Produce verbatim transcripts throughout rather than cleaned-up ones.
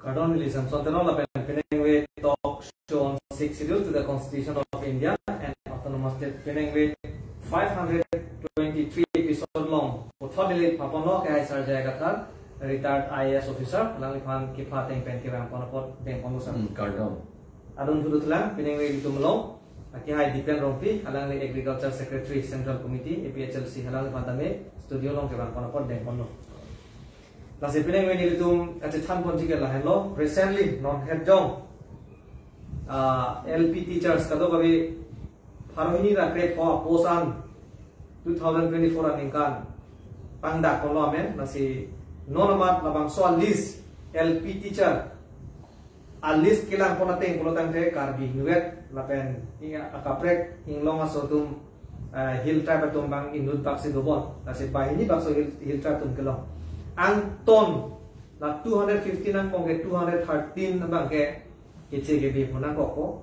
Kardom neli Samson Teron lapen piningve talk show on Sixth Schedule to the Constitution of India and Autonomous State, piningve five hundred twenty-three episode along puthot neli phaponlo ke hai Sir J I Kathar, retired I A S officer, alangliphan kepha ateng pen kevang pon apot dengponlo sir. Hmm, kardom. Adon thudu thulang, piningve ilitum along, aki hai Dipen Rongpi, alangli Agriculture Secretary Central Committee, A P H L C, alangliphan tame studio along kevang pon apot dengponlo. Lasi piningve nelitum kachethan ponji ke lahenlo. Recently, non het jong, ah, L P teachers kadokave pharo hini ra krepho apost an two thousand twenty-four aningkan pangdak ponlo amen. Lasi non amat labangso a list L P teacher a list kelang pon ateng pulo tangte Karbi inutvet lapen ing-, akaprek inglong aso atum, eh, hill tribe atum abang inut baksi dobon. Lasi banghini bakso hill, hill tribe atum kelong. Angton la two hundred fifteen nangkok ke two hundred thirteen abang ke keche kebi pon nangkokpo.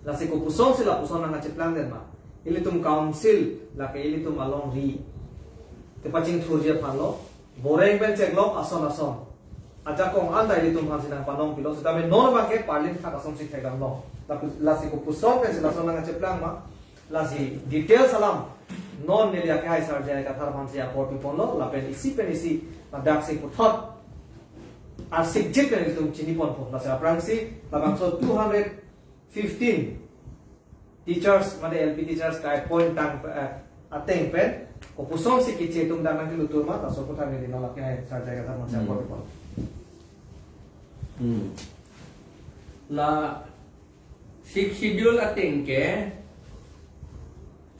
Lasi kopuson si lapuson nangkacheplang den ma. Ilitum council lake ilitum alongri kepachingthurji aphanlo. Boreng pen cheklok ason ason ajakong anta ilitum aphansi nangpanong pilo, setame non abang ke parlin thak asonsi thekdamlo. Lapu-, lasi kopuson pensi lason nangkacheplang ma. Lasi details alam non neli aki hai Sir J I Kathar aphansi apor piponlo, lapen isi pen isi ladaksi puthot arsik jit pen ilitum chiniponpo. Lasi aphrangsi labangso two hundred fifteen teachers, mane L P teachers ka-appoint tang, eh, ateng pen kopuson si keche atum dang nangkelutur ma, laso aputhak neli non aki hai Sir J I Kathar aphansi Hmm. apor pipon. Hmm. La Sixth Schedule ateng ke,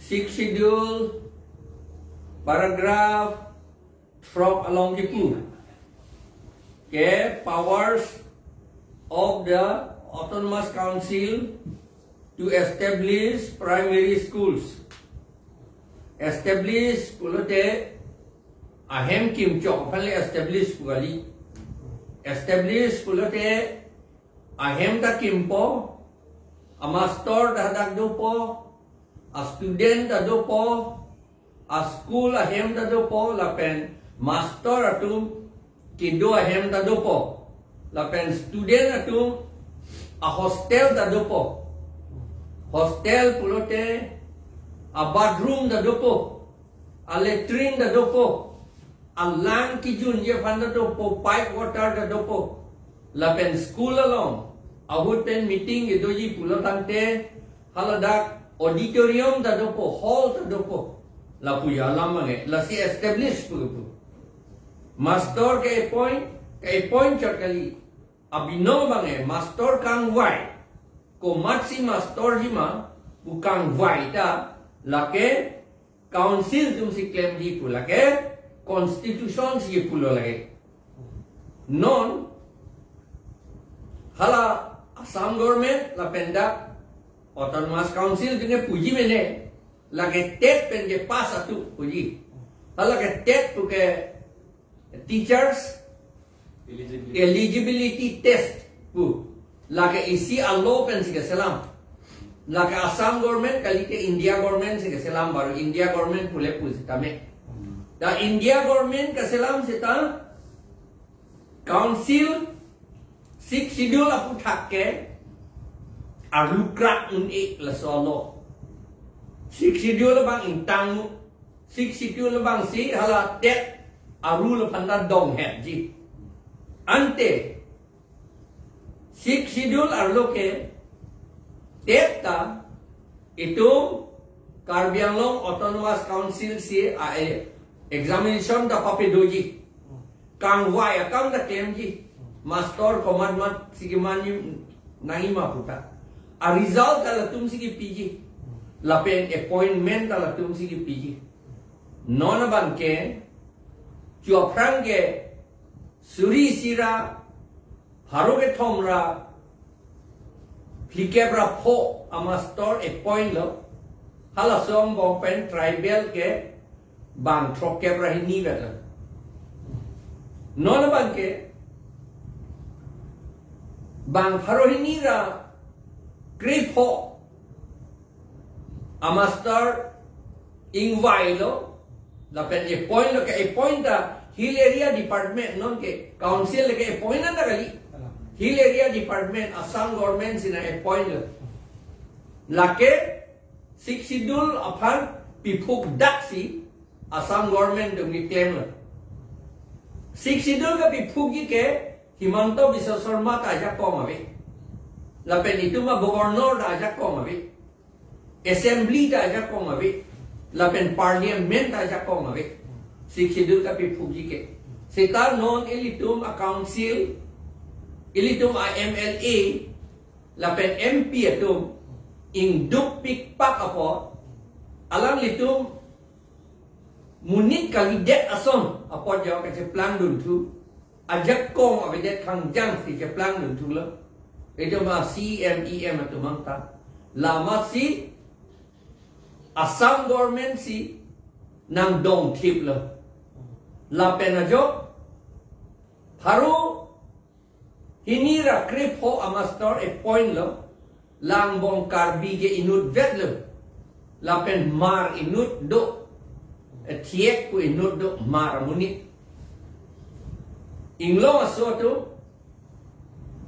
Sixth Schedule paragraph throk along kipu ke powers of the Autonomous Council to establish primary schools. Establish pulote ahem kimchok aphanle establish pu kali. Establish pulote ahem ta kimpo, a master ta hadak dopo, a student ta dopo, a school ahem ta dopo, lapen master atum kedo ahem ta dopo, lapen student atum a hostel ta dopo. Hostel pulote a bathroom ta dopo, a latrine ta dopo, alang kijunji aphan ta dopo, pipe water ta dopo. Lapen school along ahut pen meeting kedoji pulo tangte haladak auditorium ta dopo, hall ta dopo. Lapu alam abang ke, lasi establish pu pu. Master ke-appoint, ke-appoint chot kali. Abinong abang ke master kangvai. Komatsi master ji ma pu kangvai ta lake council atumsi klemji pu lake, constitution si pulo lake. Non hala Assam government lapen dak Autonomous Council atum ke puji mene, lake TET pen kepass atum puji. Hala ke TET pu ke teachers eligibility, eligibility test pu. Lake isi a-law pensi keselam. Lake Assam government kalite India government si keselam, baru India government pule pu sitame. Hmm. Dak India government keselam seta council Sixth Schedule aputhak ke arlukrak un-e laso a-law. Sixth Schedule abang ingtang mu. Sixth Schedule abangsi hala TET a-rule aphan ta donghetji. Ante Sixth Schedule arlo ke TET ta itum Karbi Anglong Autonomous Council si a, eh, examination ta papedoji. Kangvai akam ta klemji. Master komat mat si kemanji nangji ma puta, a-result ta latumsi kepiji. Lapen appointment ta latumsi kepiji. Non abang ke, chu aphrang ke suri isi ra pharo kethom ra phlikep ra pho a-master appoint lo. Halaso angbong pen tribal ke bang throkkep ra hini vet lo. Non abang ke bang pharo hini ra krepho a-master ingvai lo, lapen appoint lo, ke-appoint ta Hill Area Department, non ke council ke appoint anta kali. Hill Area Department Assam Government si nang-appoint lo. Lake Sixth Schedule aphan piphukdak si Assam Government atum keklem lo. Sixth Schedule kepiphukji ke Himanta Biswa Sarma ta ajakong ave. Lapen itum a-Governor ta ajakong ave. Assembly ta ajakong ave. Lapen Parliament ta ajakong ave. Sixth Schedule kepiphukji ke. Seta non ilitum a-council, ilitum a-M L A, lapen M P atum ingduk pikpak apot, alanglitum monit kalidet ason apot jo kacheplang dunthu, ajakong avedet khangjang si cheplang dunthu lo. Itum a-C M, E M atum anta. Lamatsi Assam Government si nangdongthip lo. Lapen ajok pharo hini ra krepho a-master appoint lo. La angbong Karbi ke inutvet lo. Lapen mar inut do. Ethiek pu inut do, mar amonit. Inglong aso atum,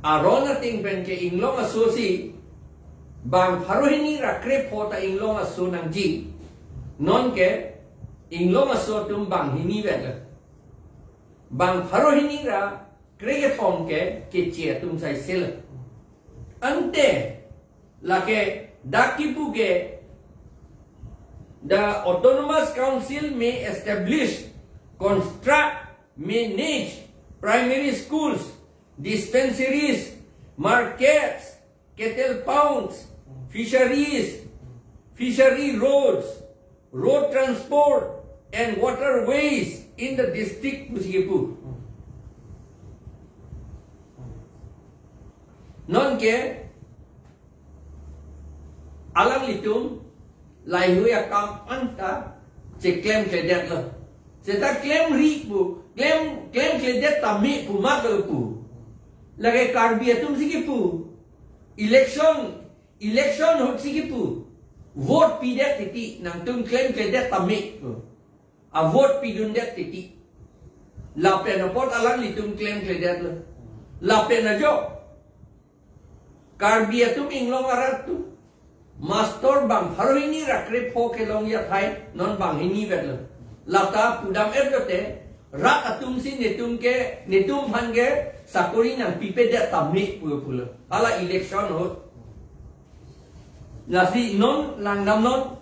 aron ating pen ke inglong aso si bang pharo hini ra krepho ta inglong aso nangji. Non ke inglong aso atum banghini vet lo. Bang pharo hini ra krekethom ke Keche atum sai sel. Ante lake dak kipu ke, the Autonomous Council may establish, construct, manage primary schools, dispensaries, markets, cattle ponds, fisheries, fishery roads, road transport and waterways in the district pusi kipu. Non ke alanglitum laheihui akam anta cheklem kledet lo. Seta klemri pu, klem, klem kledet tame pu mat lo pu. Lake Karbi atum si kipu. Election, election ahut si kipu. Vote pidet titi, nangtum klem kledet tame pu. A-vote pidundet titi. Lapen apot alanglitum klem kledet lo. Lapen ajok Karbi atum inglong arat atum, master bang pharo hini ra krepho kelongji athai non banghini vet lo. Lata pudam-et lote, rat atum si netum ke, netum aphan ke sakori nangpipedet tame pu pulo. Hala election ahut. Lasi non langdamnon.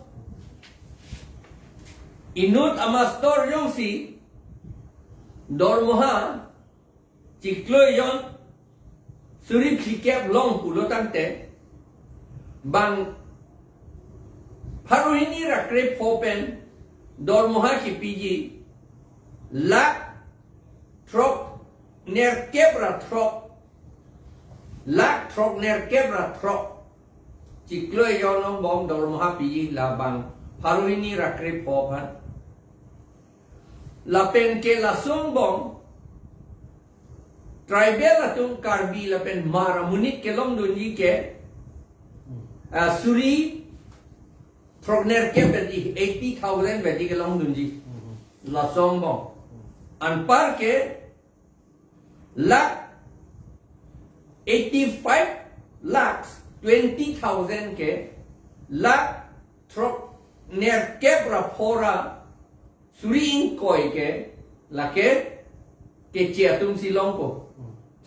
Inut a-master jongsi dormoha chiklo ejon suri phlikep long pulo tangte, bang pharo hini ra krepho pen dormoha kipiji lakh throknerkep ra throk, lakh throknerkep ra throk. Chiklo ejon angbong dormoha piji la bang pharo hini ra krepho aphan. Lapen ke laso angbong tribal atum Karbi lapen mar amonit kelongdunji ke, ah, suri throknerkep bedi, eighty thousand bedi kelongdunji. Laso angbong. Anpar ke lakh eighty-five lakhs twenty thousand ke lakh throknerkep ra pho ra suri ingkoi ke lake Keche atum si longpo.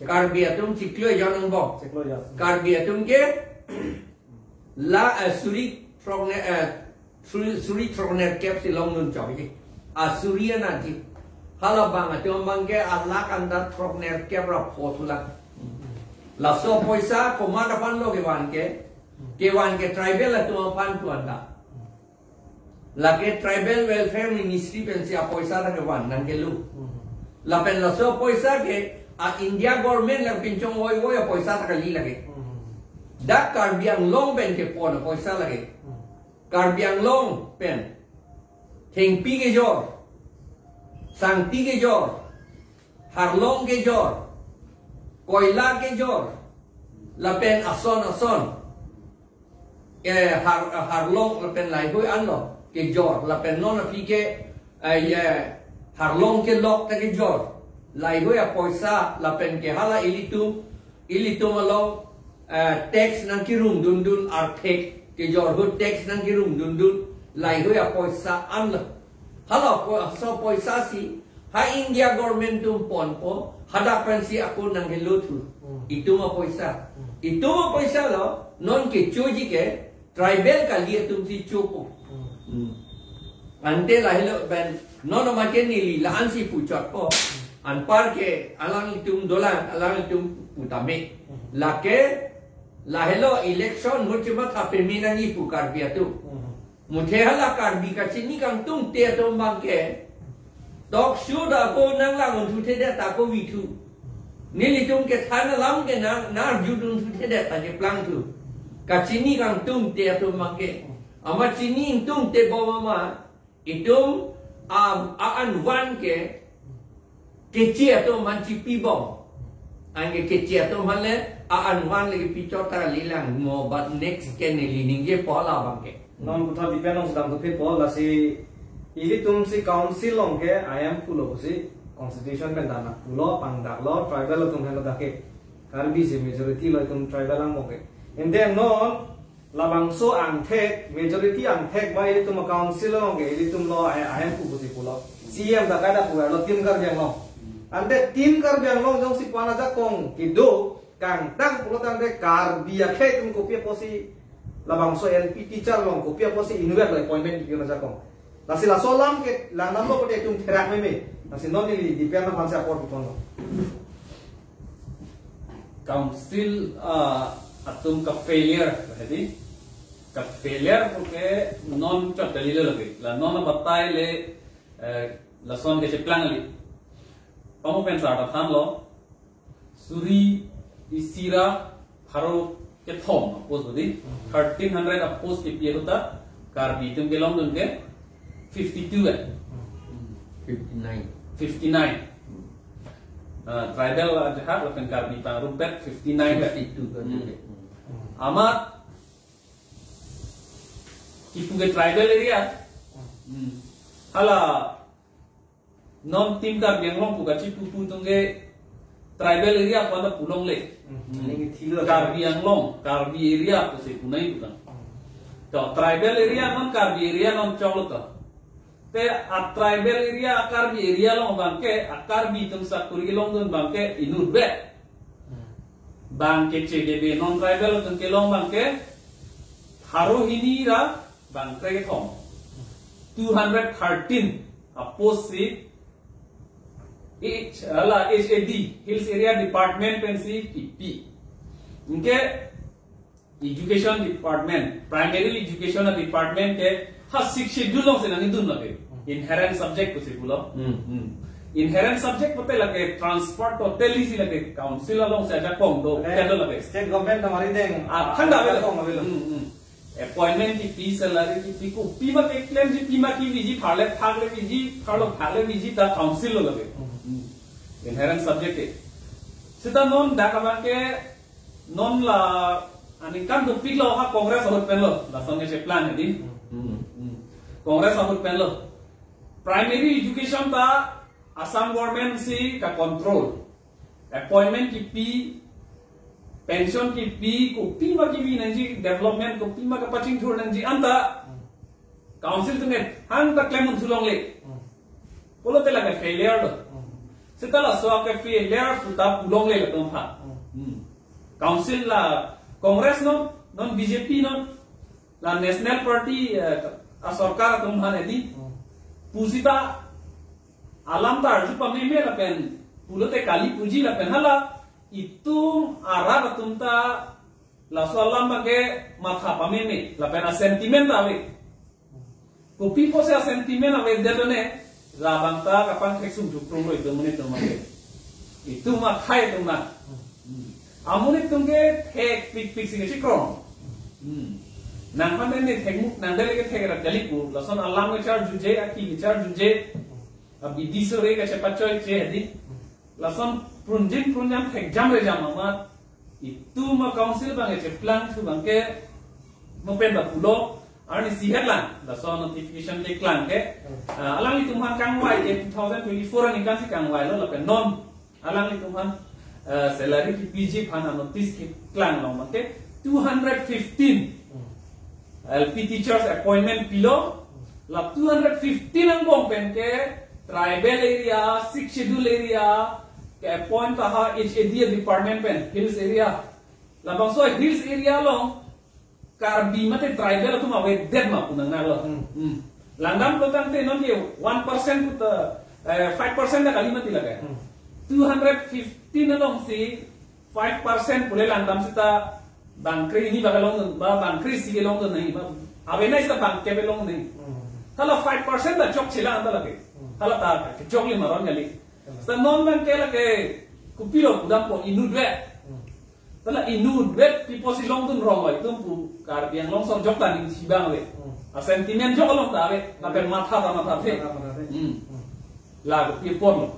Karbi atum chiklo ejon angbong. Chiklo ejon. Karbi atum ke la, eh, suri throkner, eh, suri, suri throknerkep si longdun chokji. A suri anatji. Hala bang atum bang ke a lakh anta throknerkep ra pho thu lakh. Laso apoisa komat aphan lo kevan ke? Kevan ke tribal atum aphan thu anta. Lake Tribal Welfare Ministry pensi apoisa ta kevan nangkelo. Lapen laso apoisa ke a India government lang pinchong voivoi apoisa ta kali lake. Dak Karbi Anglong pen kepon apoisa lake. Karbi Anglong pen thengpi kejor, sangti kejor, harlong kejor, koila kejor, lapen ason ason, eh, har, harlong lapen laheihui anlo kejor, lapen non aphi ke, eh, ye, harlong kelok ta kejor, laheihui apoisa lapen ke hala ilitum Ilitum along, eh, tax nangkerung dundun, arthek kejor ahut tax nangkerung dundun, laheihui apoisa anlo. Hala po-, laso poisa si ha India government atum ponpo, hadak pensi ako nanghelo thu. Hmm. Itum apoisa. Hmm. Itum apoisa lo, non kechoji ke tribal kali atum si chopo. Hmm. Hmm. Ante lahelo pen non amat ke neli la-an si puchotpo. Anpar ke alanglitum dolang, alanglitum pu tame. Hmm. Lake lahelo election ahut chimatha peme nangji pu Karbi atum. Hmm. Muthe hala Karbi kachini kangtungte atum abangke talk show ta ako nanglang unthuthedet ta ako vithu. Nelitum kethan alam ke nang, nang arjudunthudetdet ta cheplang thu. Kachini kangtungte atum abangke. Amat chini ingtungte bom amat, itum a, a-an van ke Keche atum aphan chipibom. Anke Keche atum aphan le a-an van le kipi chot ta kalilang mo, but next ke neli ningjepo labang ke. Non puthot Dipen along si damthu phitpo, lasi ilitum si council along ke I M pulo pusi constitution pen dana pulo, pangdaklo, tribal atum henlo dak ke. Karbi si majority lo, itum tribal angbong ke. And then non labangso angthek, majority angthek ba ilitum council along ke, ilitum lo I M pu pusi pulo. C E M ta kaida pulo, Team Karbi Anglong. Ante Team Karbi Anglong jongsi pu-an ajakong kedo kangtang pulo tangte Karbi akhei atum kopi apotsi labangso L P teacher along kopi apotsi inutvet lo appointment kipi ajakong. Lasi laso alam ke langdamlo pute itum therak meme. Lasi non neli Dipen aphan si apor piponlo. Council, ah, atum ka failure, hedi? Ka failure puke non chot kalilo lagi. La non abatai le, eh, lason kecheplang kali. Pamu pen sar ta thanlo. Suri isi ra pharo kethom a-post bodi. Thirteen hundred a-post kipi ahut ta Karbi atum kelongdun ke fifty-two eh. Fifty-nine. Fifty-nine. Ah, tribal ajahak lapen Karbi pangrumpet fifty-nine eh. Fifty-two kan. Hmm. Amat kipu ke tribal area. Hmm. Hala non Team Karbi Anglong pu kachipu pu atum ke tribal area pu anta pulongle. Hmm. Ini thilo. Karbi Anglong, Karbi area pusi punai bukan. Hmm. To tribal area non Karbi area non choklo to. Te a-tribal area, a-Karbi area along abangke, a-Karbi atum sakuri kelongdun abangke inutvet. Hmm. Bang Keche kebe non tribal atum kelong abangke pharo hini ra bang krekethom. Two hundred thirteen a-post si H, hala H A D, Hills Area Department pensi kipi. Anke Education Department, Primary Education Department ke ha Sixth Schedule alongsi nangdun lagi. Inherent subject pusi pulo. Hmm, hmm. Inherent subject pute lagi transfer totally si lagi council alongsi ajakong do, eh, kedo lagi. State government ta mari deng. Ah, thangta avelo. Ajakong avelo. Hmm, hmm. Appointment kipi, salary kipi, kopi ma keklemji, pi ma keviji, pharle phak le viji, pharlo phak le viji ta council lo lagi. Hmm. Inherent subject ke. Seta non dak abangke non la aningkan dopiklo ha Congress ahut penlo, lason kecheplang hedi. Hmm. Hmm. Congress ahut penlo. Primary education ta Assam government si ka-control. Appointment kipi, pension kipi, kopi ma kepi nangji, development kopi ma kapachingthur nangji anta council atum ke hang ta klem unthu longle. Hmm. Pulote lake failure lo. Hmm. Seta laso ke failure pu ta pulongle latum aphan. Hmm. Hmm. Council la Congress non, non B J P non, la National Party, eh, a-sorkar atum aphan hedi. Hmm. Pu seta alam ta arju pameme lapen pulote kali puji lapen hala itum arat atum ta laso alam abangke matha pameme lapen a-sentiment ave. Kopi apotsi a-sentiment avedet lo ne, labang ta kapangthek sum thuprung lo itum monit atum abangke. Itum akhei atum na. Hmm. Amonit atum ke thekpikpik si kechikrong. Hmm. Nangphan ne thekmuk nangdele ke thek rat kali pu, lason alam kecharjuje, aki kecharjuje, abidi sore kachepachoiche hedi. Lason prunjin prunjam thekjam rejam amat itum a-council abang kecheplang thu abangke mo pen ba pulo, arnisi hetlang lason notification keklang ke, ah, alanglitum aphan kangvai ke two thousand twenty-four aningkan si kangvailo lapen non alanglitum aphan eh, salary kepiji aphan a-notice keklang along abangke two hundred fifteen L P teachers appointment pilo. La two hundred fifteen angbong pen ke tribal area, Sixth Schedule area ke appoint ta ha H A D department pen, hills area. Labangso hills area along Karbi mate tribal atum avedet ma pu nangnelo. Hmm. Hmm. Langdam pulo tangte non ke one percent put, eh, five percent ta kali mati lake. Hmm. Two hundred fifteen alongsi five percent pule langdam seta bangkre hini ba kelongdun, ba bangkre isi kelongdun nangji, ba avenai seta bangkep kelong nangji. Hmm. Hala five percent ta chokche lang ta lake. Hmm. Hala ta kechokle ma ron kali. Hmm. Seta non abangke lake kopilo pudampo, inutvet. Hmm. Hala inutvet pi apotsi longdun rong oi atum pu Karbi Anglong sorjok ta ning si abang ave. Hmm. A-sentiment jok along ta ave. Lapen matha ta mathathe. Matha ta mathathe. Hmm. Hmm. La kopi apotlo.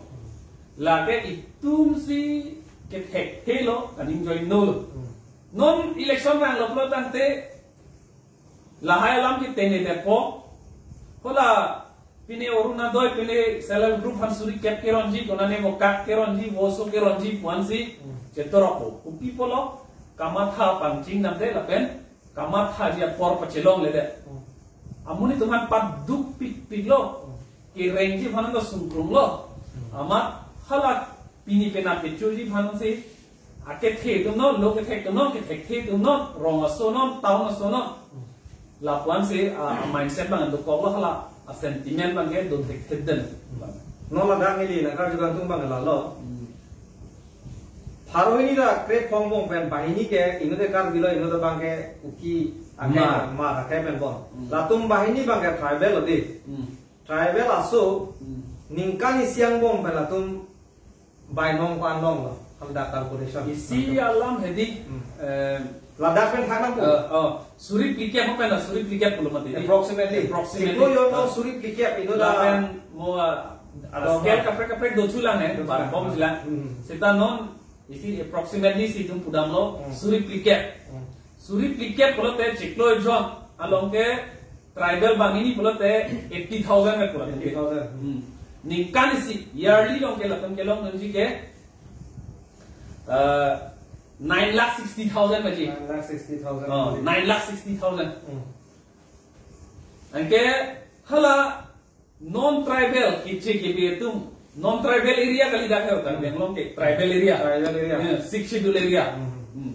Lake itumsi kethekthelo, aning joinlo. Hmm. Non election vanglo pulo tangte lahai alam ke tengne detpo. Hala pine Orunodoi, pine self help group aphan suri kep keronji, konane vokak keronji, voso keronji pu-ansi Hmm. chetorokpo. Kopi apotlo, kamatha pangching namde lapen kamathaji apor pachelongledet. Hmm. Amonit atum aphan paduk pikpiklo. Hmm. Kerengji aphan ta sungkrunglo. Hmm. Amat hala pini penap kechoji aphansi akethe atum non, lo kethek atum non, kethekthe atum non, rong aso non, town aso non. Hmm. Lapu-ansi, ah, a-mindset abang dokoklo hala, a-sentiment abangke do thekthedetlo. Non ladak neli nangkarju kangtung abang lalo. Hmm. Pharo hini ra krephongo angbong pen banghini ke inut ke Karbilo, inut abangke Kuki, akai Hmar. Hmar akai pen bon. Hmm. Latum banghini abangke tribal lo dei. Hmm. Tribal aso Hmm. ningkan isi angbong pen latum bainong ko-an longlo, hala dak calculation. Isi alam hedi, Hmm. eh, Ladak pen thaknang pu. Eh, oh, suri phlikep pen la, suri phlikep pulo mati. Approximately. Approximately. Chiklo jon along Ah. suri phlikep, inut la Lapen mo, ah, Ado scale ma. kaprek kaprek dothulang eh, Dothulang. Bom silang. Hmm. Seta non isi approximately si itum pudamlo, Hmm. suri phlikep. Hmm. Suri phlikep pulote chiklo jon along ke tribal banghini pulote eighty thousand ke pulo. Eighty thousand. Hmm. Ningkan isi, yearly along ke latum kelongdunji ke, eh, nine lakh sixty thousand baji. Nine lakh sixty thousand. Oh, nine lakh sixty thousand. Hmm. Anke hala non-tribal keche kebe atum, non-tribal area kali dak hai, Karbi Anglong ke tribal area. Tribal area. Eh, Sixth Schedule area. Hmm. Hmm.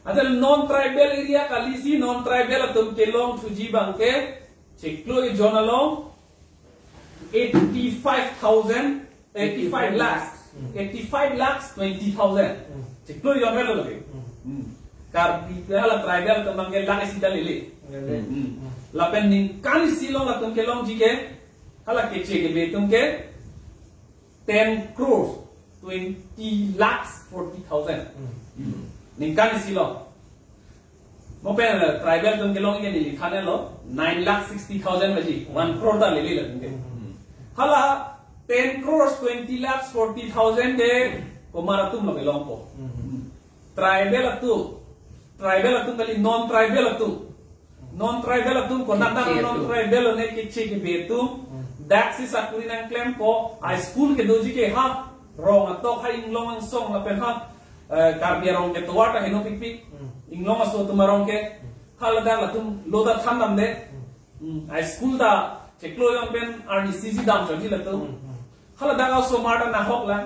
Asal non-tribal area kalisi, non-tribal atum kelongthuji abangke chiklo jon along eighty-five thousand, eighty-five lakhs, Hmm. eighty-five lakhs twenty thousand. Hmm. Chiklo jon avelo lake. Hmm. Hmm. Karbi hala tribal atum abangke lakh isi ta lele. Lele. Hmm. Hmm. Lapen ningkan isi along latum kelongji ke hala keche kebe atum ke ten crores twenty lakhs forty thousand. Hmm. Hmm. Ningkan isi along. Mo pen, eh, tribal atum kelong ke neli thanlo, nine lakh sixty thousand baji, one crore ta lele latum ke. Hmm. Hala ten crores twenty lakhs forty thousand ke komat atum lo kelongpo. Hmm. Tribal atum, tribal atum kali, non-tribal atum. Non-tribal atum, konat Keche atum. Non-tribal ne keche kebe atum. Hmm. Daksi sakuri nangklempo, a-school kedoji ke ha rong atok, ha inglong angsong lapen ha, eh, Karbi arong ke tovar ta heno pikpik. Hmm. Inglong aso atum arong ke. Hmm. Hala dak latum lo ta than damde. Hmm. Hmm. A-school ta chiklo jon pen arnisi si damchotji latum. Hmm, hmm. Hala dak osomar ta nahok lang.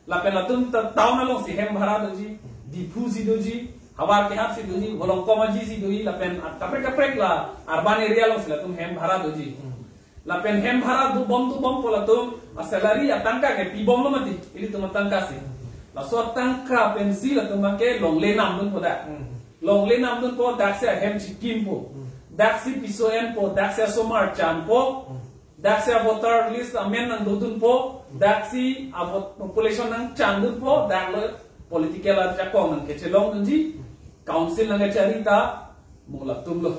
Lapen latum ta town alongsi hem bhara doji, Diphu si doji, havar kehap si doji, Volongkom Aji si doji, lapen kaprek kaprek la urban area alongsi latum hem bhara doji. Hmm. Lapen hem bhara dobom dobompo latum, a-salary atangka ke pibomlo mati, ilitum atangka si. Laso atangka pensi latum ke longle namdunpo dak. Hmm. Longle namdunpo, daksi ahem chikimpo. Hmm. Daksi piso enpo, daksi asomar chanpo. Hmm. Daksi a-voter list amen nangdodunpo, daksi a-vote population nangchangdunpo, dak lo political ajakong nangkechelongdunji, council nangkechari ta, mo latum lo.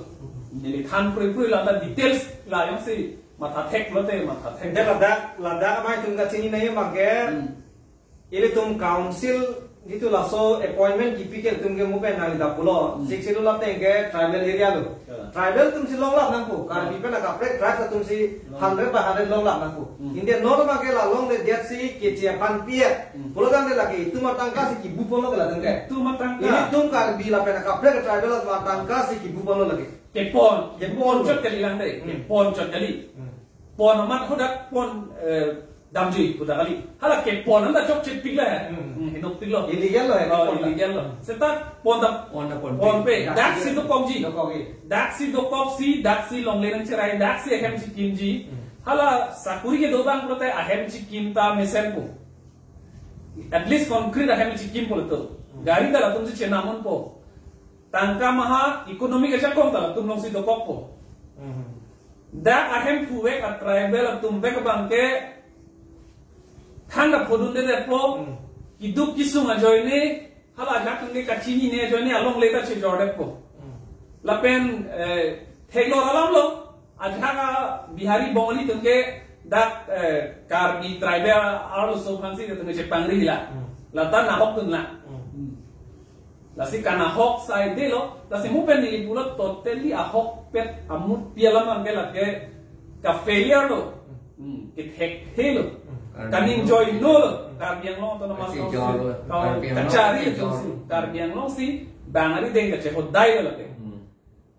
Neli than phrui phrui la ta details la jongsi mathathek lote mathathek. Ante ladak, ladak amei atum kachini nangji abangke, Hmm. ilitum council Itum laso appointment kipi ke itum ke mo pen nangli da pulo. Hmm. Sixth Schedule ateng ke tribal area lo. Ya. Tribal atum si longlap nangpo. Karbi pen akaprek tribe atum si Long. Hundred by hundred longlap nangpo. Hmm. India non abang ke la longledet si keche aphan pi-et. Hmm. Pulotangte lake itum atangka si kibu ponlo ke latum ke. Itum atangka. Ilitum Karbi lapen akaprek tribal atum atangka si kibu ponlo lake. Kepon. Kepon. Kepon chot kali lang dei. Hmm. Kepon chot kali. Hmm. Pon amat hadak pon, eh, damji pu ta kali. Hala kepon anta chokche pik la he. Hmm. Hmm, henokpik lo. Illegal lo he, Oh, pon ta. Illegal lo. Seta pon ta Pon ta pon pon pe. Dak si dokokji. Dokokji. Dak si dokok si, dak si longle nangcherai, dak si ahem si kimji. Hmm. Hala sakuri kedo abang pulote ahem si kim ta mesenpo. At least concrete ahem si kimpo latum. Hmm. Gari ta latum si chenam unpo. Tangka maha, economic ajakong ta latum along si dokokpo. Hmm. Dak ahemphu vek a tribal atum vek abang ke thangta phodundedetpo, Hmm. keduk kesung ajoine, hala ajak tangte kachinine ajoine alongle ta chejordetpo. Hmm. Lapen, eh, theklor alam lo, ajak a Bihari Bongali atum ke dak, eh, Karbi tribal arloso aphansi atum ke chepangri la. Hmm. Lata nahok atum la. Hmm. Hmm. Lasi kanahok saidelo, lasi mo pen neli pulo totally ahokpet amut pi alam abang ke lake ka-failure lo. Hmm, kethekthelo. Hmm. Ka-enjoy lo. Karbi Anglong Autonomous Kasi Council. jor lo. Ka-, Karbi Anglong kachari kasi jor lo. Karbi Anglong si bang ari deng kachehodai lo lake. Hmm.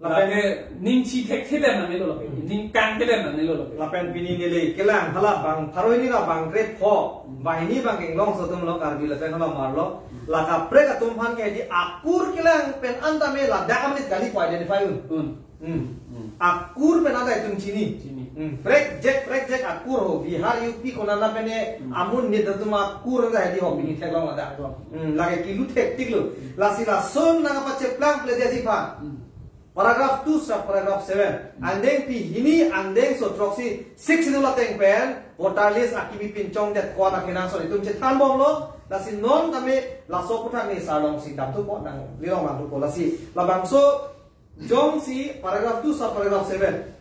Lapen Lake ning chithekthedet nangne lo lake. Hmm. Ning kangthedet nangne lo lake. Lapen pini neli kelang hala bang pharo hini ra bang krepho. Hmm. Banghini bang kenglongso atum lo Karbi lapen hala marlo. Hmm. La kaprek atum aphan ke di akur kelang pen anta me ladak amonit kali ko-identify un. Hmm. Hmm. Hmm. Akur pen anta itum chini. Chini. Hmm. Prekjak, prekjak akur ho. Bihar, U P konat pen e Hmm. amonit atum akur anta di ho pini theklong ladak. Hmm. Hmm. Lake kilu thektik lo. Hmm. Lasi lason nangpacheplang pledesi aphan. Hmm. Paragraph two sub paragraph seven. Hmm. Angdengpi hini angdengso throksi Sixth Schedule ateng pen voter list akimi pinchongdet ko-an akenangsot itum chethanbomlo. Lasi non tame laso aputhak neli sar along si damthupo, nanglirong damthupo. Lasi labangso jongsi paragraph two sub paragraph seven.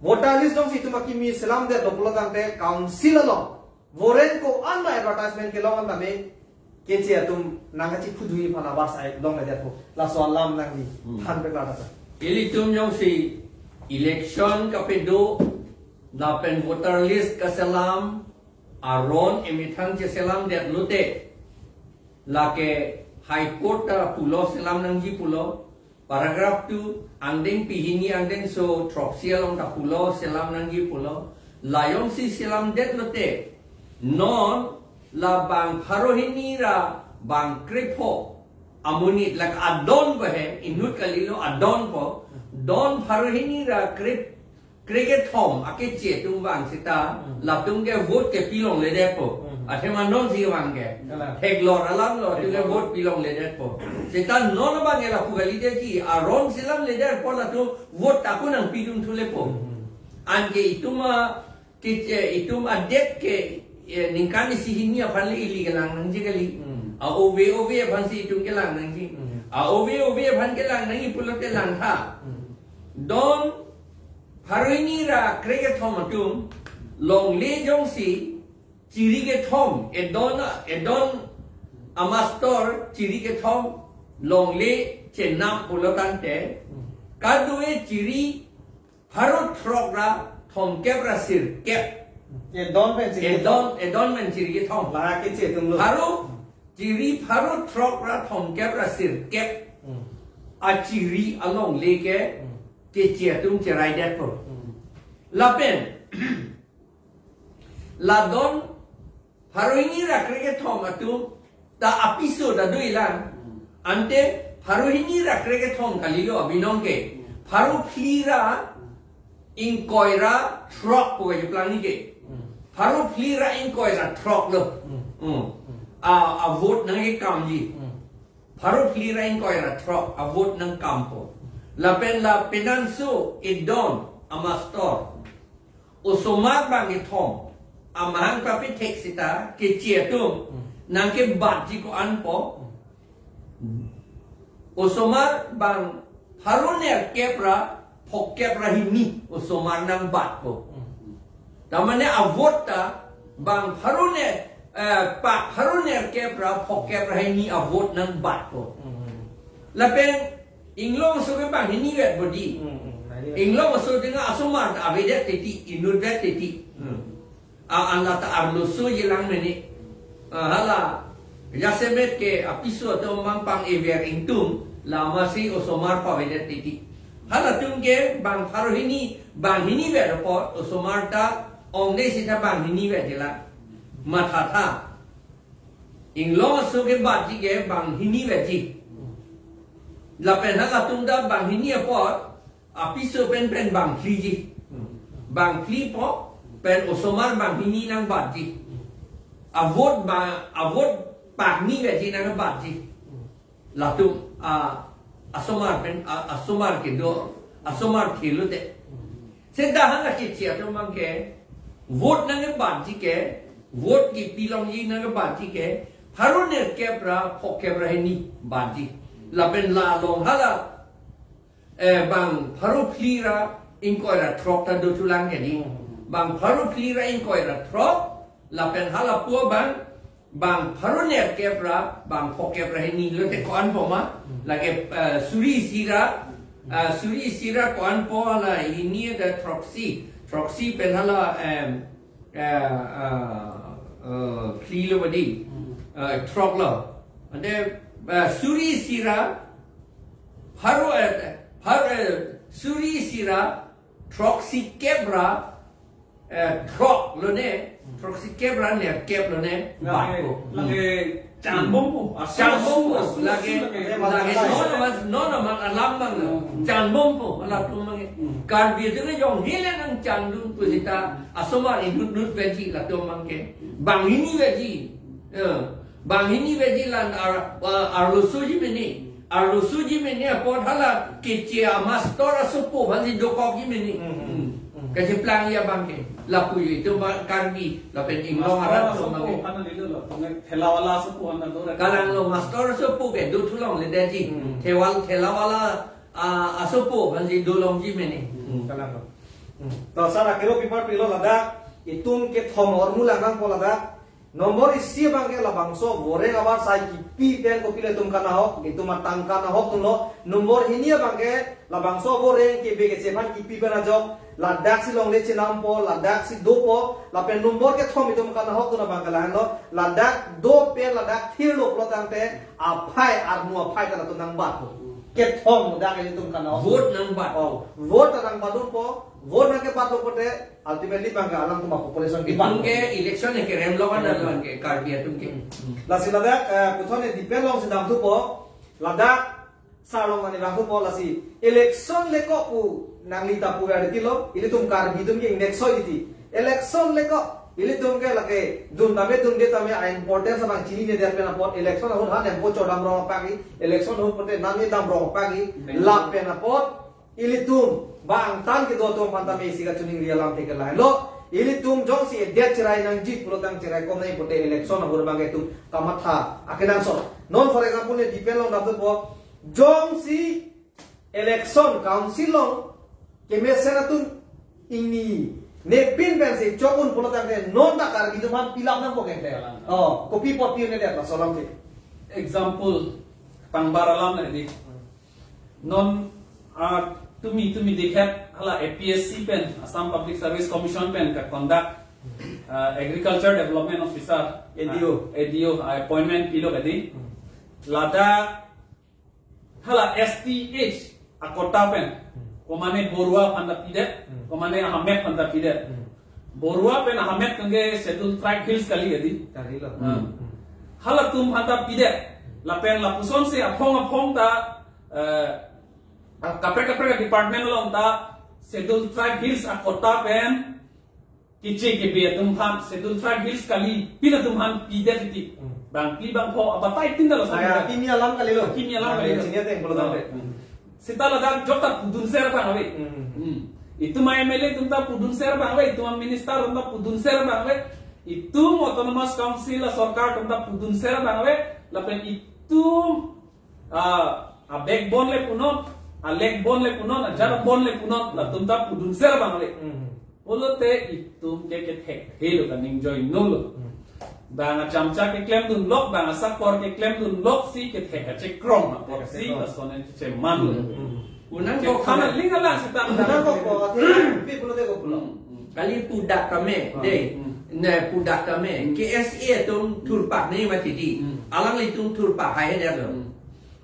Voter list jongsi itum akimi selamdetlo pulotangte council along voren ko-an ma advertisement kelong an tame keche atum nangkachiphudunji aphan abar sai longledetpo. Laso alam nangli Hmm. thanpeklar tha sir. Ilitum jongsi election kapado lapen voter list kaselam aron emethang cheselamdet lote lake High Court ta pulo selam nangji pulo. Paragraph two, angdengpi hini angdengso throksi along ta pulo selam nangji pulo. La jongsi selamdet lote, non la bang pharo hini ra bang krepho amonit lake adon bahe, inut kalilo adonpo, don pharo hini ra krep krekethom akeche atum vang seta, Hmm. latum ke vote ke pilongledetpo. Hmm. Athema non si vang ke. Kalang. Theklor alam lo, latum ke Theklor. vote pilongledetpo. Seta non abang ke lapu kalidetji, aron selamledetpo latum vote ta ako nangpidun thulepo. Hmm. Anke itum a, keche, itum adet ke, eh, ningkan isi hini aphan le ili kelang nangji kali. Hmm. A ove ove aphan si itum kelang nangji. Hmm. A ove ove aphan kelang nangji pulote langtha. Hmm. Don pharo hini ra krekethom atum longle jongsi chiri kethom, edon, edon amastor chiri kethom longle chenam pulotangte, Hmm. kadokave chiri pharo throk ra thomkep ra sirkep. Edon pen chiri Edon, edon pen chiri kethom. La keche atum lo. Pharo Chiri pharo throk ra thomkep ra sirkep. Hmm. Achiri alongle ke Hmm. keche atum cheraidetpo. Hmm. Lapen la don pharo hini ra krekethom atum ta apiso ta dolang. Hmm. Ante pharo hini ra krekethom kalilo abinong ke. Hmm. Pharo phli ra ingkoi ra throk pu kacheplang ni ke. Hmm. Pharo phli ra ingkoi ra throk lo. Hmm. Hmm. Hmm. A, a vote nangkekamji. Hmm. Pharo phli ra ingkoi ra throk a vote nangkampo. Lapen la penanso edon amastor osomar bang kethom amahang papithek seta keche atum Hmm. nangkebatji ko-anpo. Hmm. Osomar bang pharo nerkep ra phokep ra hini osomar nangbatpo. Hmm. Tamane a vote ta bang pharo ner Eh, pak pharo nerkep ra phokep ra hini a-vote nangbatpo. Hmm. Lapen inglong aso ke banghini vet bodi. Hmm, hmm. Inglong aso dinga asomar ta avedet titi, inutvet titi. Hmm. A, anlata arloso yelang mene. Ah, hala jasemet ke apiso atum mang pang-ever ingtung, lama si osomar pavedet titi. Halatum ke bang pharo hini, banghini vet apot, osomar ta ongde sita banghini vet jelang. Mathatha. Inglong aso ke batji ke banghini vetji. Lapen halatum ta banghini apot, apiso pen pen bangphli-ji. Bangphli po pen osomar banghini nangbatji. A-vote ba, a-vote pakni vetji nangbatji. Latum, a, asomar pen, a, asomar kedo, asomar thelo te. Seta hala kechi atum mang ke, vote nangbatji ke, vote kepilongji nangbatji ke, pharo nerkep ra phokep ra hini batji. Lapen la along hala, eh, bang pharo phli ra ingkoi ra throk ta dothulang ke di. Bang pharo phli ra ingkoi ra throk, lapen hala pu bang, bang pharo nerkep ra, bang phokep ra hini lote ko-an po ma, lake, eh, suri isi ra, eh, suri isi ra ko-an po hala hini ada throksi, throksi pen hala, em, eh, eh, eh, phli lo bodi, eh, throk lo. Ante, eh, suri isi ra, pharo, eh, pharo, eh, suri isi ra, throksi kep ra, eh, throk lo ne, throksi kep ra nerkep lo ne, Lake, batpo. Lake chan bompo, asu, Chan bompo, asu, asu, lake, lake, lake, lake, non amat, non amat alam bang, Hmm. chan bompo, latum mang ke. Hmm. Karbi atum ke jong hile nangchandun pu sita, asomar inutnut vetji latum mang ke. Banghini vetji. Eh, banghini vetji lan ar, ar, arlosoji mene. Arlosoji mene apot hala keche a-mastor asopo aphansi dokokji mene. Hmm, hmm, hmm. Kacheplangji abang ke. Lapu yo itum ba Karbi, lapen inglong Mastor arat asopo mang ke. Aphan lilo lo, thelawala asopo aphan do ra. Kalang lo mastor asopo ke dothulongle detji. Hmm. Thewal, thelawala, a, asopo aphansi dolongji mene. Hmm, kalang lo. Hmm. To sar akero paper pilo ladak, itum kethom ahormu lang nangpo ladak. Nombor isi abang ke labangso voreng abar sai kipi pen kopilo itum kanahok, itum atangka nahokdunlo. Nombor hini abang ke labangso voreng kebe keche aphan kipi pen ajok, ladak si longle chenampo, ladak si dopo, lapen nombor kethom itum kanahokdun abang ke lahenlo, ladak do pen ladak thirlo pulo tangte aphai armu aphai ta latum nangbatpo. Kethom dak itum kanahok. Vote nangbat. Oh, vote ta nangbatdunpo, vote nangkebatlo pote, ultimately abang ke alangtum a-population Itum kebat. Ke election ke kerem lo kan Kerem. Abang ke Karbi atum ke. Hmm. Lasi ladak, eh, puthot ne depend alongsi damthupo, ladak sar along mane damthupo lasi election le ko pu nangli ta pu ya detilo, ilitum Karbi atum ke next soi diti. Election le ko, ilitum ke lake dun tame dunde tame a-importance abang chinine det pen apot election ahut han empo chodam rong apagi, election ahut pote nani dam rong apagi, Betul. Lapen apot, ilitum, bang tan kedo atum aphan tame isi kachiningri alam te ke lahenlo. Ilitum jongsi edet cherai nangji pulo tang cherai kom nai pote election ahut abang ke itum kamatha akenangsot. Non for example ne depend along damthupo. Jongsi election council along kemesen atum ingni nepin pensi chokun pulo tangte non ta Karbi atum aphan pilap nangpo kente. Oh, kopi apot pi-un-edet laso alam te. Example, tangbar alam le di. Non, ah, tumi, tumi dikhet hala A P S C pen, Assam Public Service Commission pen ke-conduct, ah, Agriculture Development Officer, A D O. Ah, A D O, ah, appointment pilo kadi. Hmm. Ladak hala S T H a-quota pen, Hmm. komane Borua aphan ta pidet, Hmm. komane Ahamed aphan ta pidet. Hmm. Borua pen Ahamed atum ke Scheduled Tribe Hills kali kadi. Kalilo. Hmm. Hmm. Halatum aphan ta pidet. Lapen lapusonsi aphong aphong ta, eh, kaprek kaprek department along ta Scheduled Tribe Hills a-quota pen keche kebe atum aphan, Scheduled Tribe Hills kali, pin atum aphan pidet titi. Hmm. Bangphli bangpho abatai tin ta laso. Aya, pidet. Kimi alam kalilo. Kimi alam Aya, kalilo. Chini ateng pulo tangte. Hmm. Seta ladak jok ta pudun ser abang ave. Hmm. Hmm. Itum a-M L A atum ta pudun ser abang ave, itum a-minister atum ta pudun ser abang ave, itum Autonomous Council a-sorkar atum ta pudun ser abang ave, lapen itum, ah, a-backbone le punon, a-leg bone le punon, a-jar bone le punon, latum ta pudun ser abang ave. Hmm. Pulote itum ke kethek helo kaningjoinolo. Hmm. Bang achamchak keklemdun lok, bang asakor keklemdun lok si kethek kachekrong apotsi, kethek kachekrong. Lason an cheman. Hmm. Unang Che ko khana ling alang seta. Unang ko ko, pi pulote ko pulo. Hmm. Kali pudak kame, ah, dei. Hmm. Ne pudak kame. Hmm. K S A atum thurpak ne mati di. Hmm. Alanglitum thurpak hai der lo. Hmm.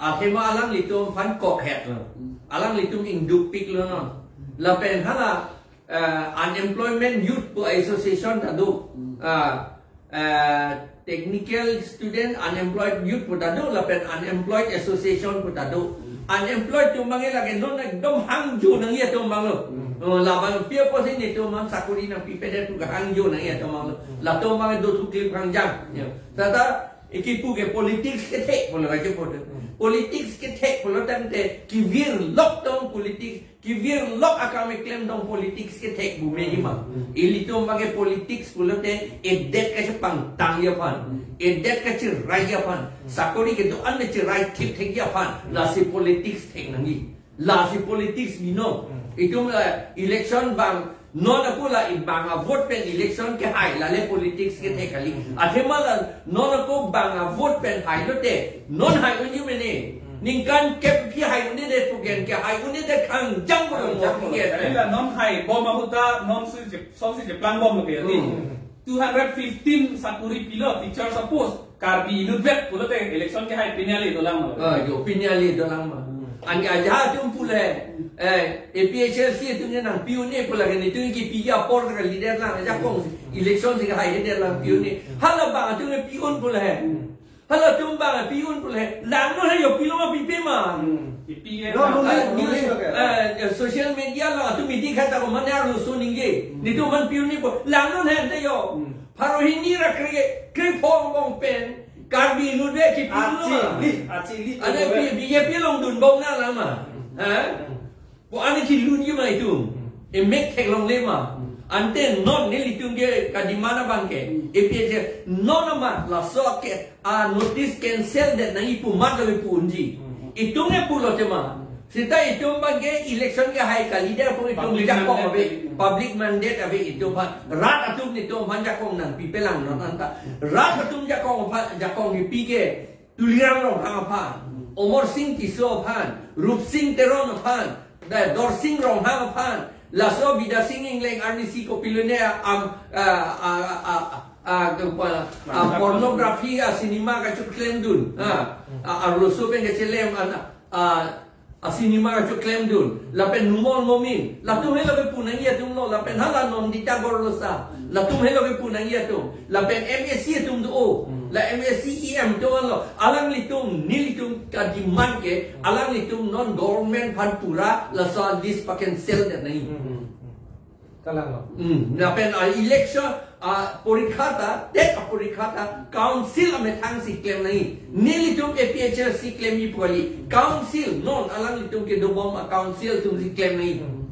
Athema alanglitum aphan kok het lo. Hmm. Alanglitum ingdukpik lo non. Hmm. Lapen hala, eh, unemployment youth pu association ta do. Hmm. Ah, eh, technical student unemployed youth pu ta do, lapen unemployed association pu ta do. Hmm. Unemployed atum abang ke lake non ekdom hangjo nangji atum abang lo. Hmm. Oh, labang pi apotsi netum abang sakori nangpipedet pu hangjo nangji atum abang lo. Hmm. Latum abang ke do thuklim hangjang. Ya. Tata, iki pu ke politics kethek pulo lake pu do. Hmm. Politics kethek pulo tangte kevir lok tong politics, kevir lok akam keklem tong politics kethek bu me hima. Hmm. Ilitum abang ke politics pulote edet kachepangtangji aphan. Hmm. Edet kacherai aphan. Hmm. Sakori kedo-an kacherai thipthekji aphan. Hmm. Lasi politics thek nangji. Lasi politics binong. Hmm. Itum, eh, election bang non ako la i bang avote pen election kehai, lale politics kethek kali. Hmm. Athema la non ako bang avote pen hai lote, non hai unji mene. Hmm. Ningkan kep kehai un'edet pu ke, kehai un'edet hangjang ko. Hangjang ko. Kali la non hai bom ahut ta non si je, song si je plang bom lo ke ya ni. Hmm. Two hundred fifteen sakori pilo, teacher suppose. Karbi inutvet pulote election kehai pini ale dolang ma. Ah, jo, pini ale dolang ma. Hmm. Anke ajahak atum pule, eh, A P H L C atum ne nangpi un-e pu lake netum kipi apor ke leader lang, ajakong election si kehai leader lang pi un-e. Hala bang atum ne pi un pule. Hmm. Halatum bang pi un pule. Langnon he jo pilo ma pipe ma. Hmm. Ipi ke. No, no, Ah, no, news, no, no. Eh, social media lo atum midi khata ko mane arloso ningje. Hmm. Netum aphan pi un-e pu. Langnon he ante jo. Hmm. Pharo hini ra kre, krepho angbong pen, Karbi inutvet kipi un ma. Achili, achili. Ane pi, B J P along dunbom nang lang ma. Ha? Pu ane kilunji ma itum. Emek theklongle ma. Ante non nelitum ke kademand abang ke. A P H L C non amat laso ke a notice cancel det nangji pu mat kave pu unji. Itum ke pulo tema. Seta itum abang ke election kehai kali der pu itum Public jakong mandate. Ave, public mandate ave itum aphan. Rat atum netum aphan jakong nangpipelang non anta. Rat atum jakong aphan, jakong kipi ke Tuliram Ronghang aphan, Amarsing Tisso aphan, Rupsing Teron aphan, da Dorsing Ronghang aphan, laso Bidyasing Engleng arnisi kopilone am, ah, ah, ah, ah, ah, ke pa, ah, pornography a cinema kacheklemdun. Ah, ah, arloso pen kachelem an, ah, a cinema kacheklemdun, lapen Numal Momin, latum helo kepu nangji atum lo, lapen hala Nandita Gorlosa, latum helo kepu nangji atum, lapen M A C atum do, la M A C E M atum lo, alanglitum, nelitum kademand ke, alanglitum non government aphan pura, laso list pacancel det nangji. Hmm, hmm, hmm. Kalang lo. Hmm, lapen a election, a porikha ta, TET a porikha ta, council amethang si klem nangji. Nelitum A P H L C klemji pu kali. Council, non alanglitum kedobom a council atum si klem nangji. Hmm.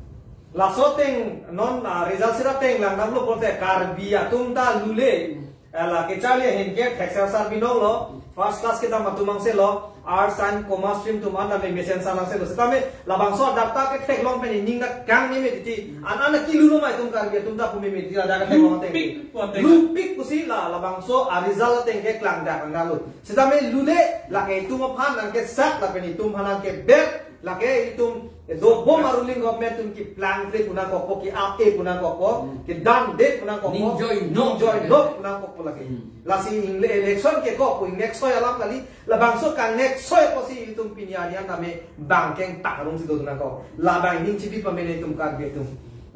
Laso ateng, non, ah, result sira ateng langdamlo pulote Karbi atum ta lule. Eh, la kecharli ahin ke thekser sar binong lo, first class kedam atum angse lo, arts and commerce stream atum an tame mesen sar angse lo. Setame labangso data ketheklong pen ining na kang ni me titi, an an kilu lo ma itum Karbi atum ta pu me me titi la data ketheklong ateng. Lupik, pulote. Lupik pusi la labangso a result ateng ke klang dak ang lo. Setame lule lake itum aphan nangkesak lapen itum aphan nangkeber. Lake itum, eh, dobom a ruling government atum keplangkle pu nangkokpo, ke-ap-e pu nangkokpo, hmm, kedamde pu nangkokpo, ningjoi nok, ningjoi nok pu nangkokpo lake. Hmm. Lasi ingle election kekok pu ingnek soi alam kali, labangso kangnek soi apotsi itum pini arni an tame bang kengtak arong si do nangkok. Labang ining chipi pamene itum Karbi atum.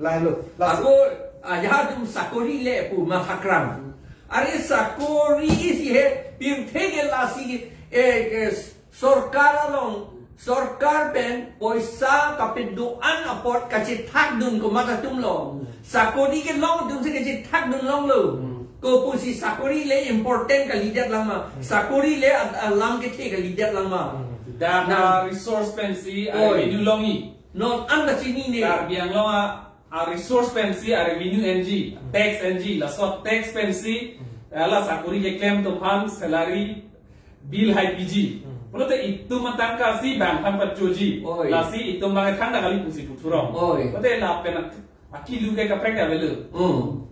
Lahelo. Lasi ako, ah, ajahak atum sakori le pu mathakram. Are sakori isi he, pirthe ke lasi, eh, ke Sorkar along, sorkar pen poisa kapedo-an apot kachethakdun komat atum lo. Hmm. Sakori kelong atum si kachethakdun longlo. Hmm. Kopusi sakori le important kalidet lang ma. Hmm. Sakori le ad-, alam kethe kalidet lang ma. Hmm. Dak, nang, ah, resource pensi, ah, oi, revenue longji. Non anta chinine. Karbi Anglong a a resource pensi, a revenue enji, tax enji, laso tax pensi, hmm, hala sakori keklem atum aphan salary, bill hai piji. Hmm. Pulote itum atangka si bang aphan pachoji. Oi. Lasi itum bang thangta kali pusi puthurong. Oi. Pulote lapen ak-, akilu ke kaprek avelo. Hmm.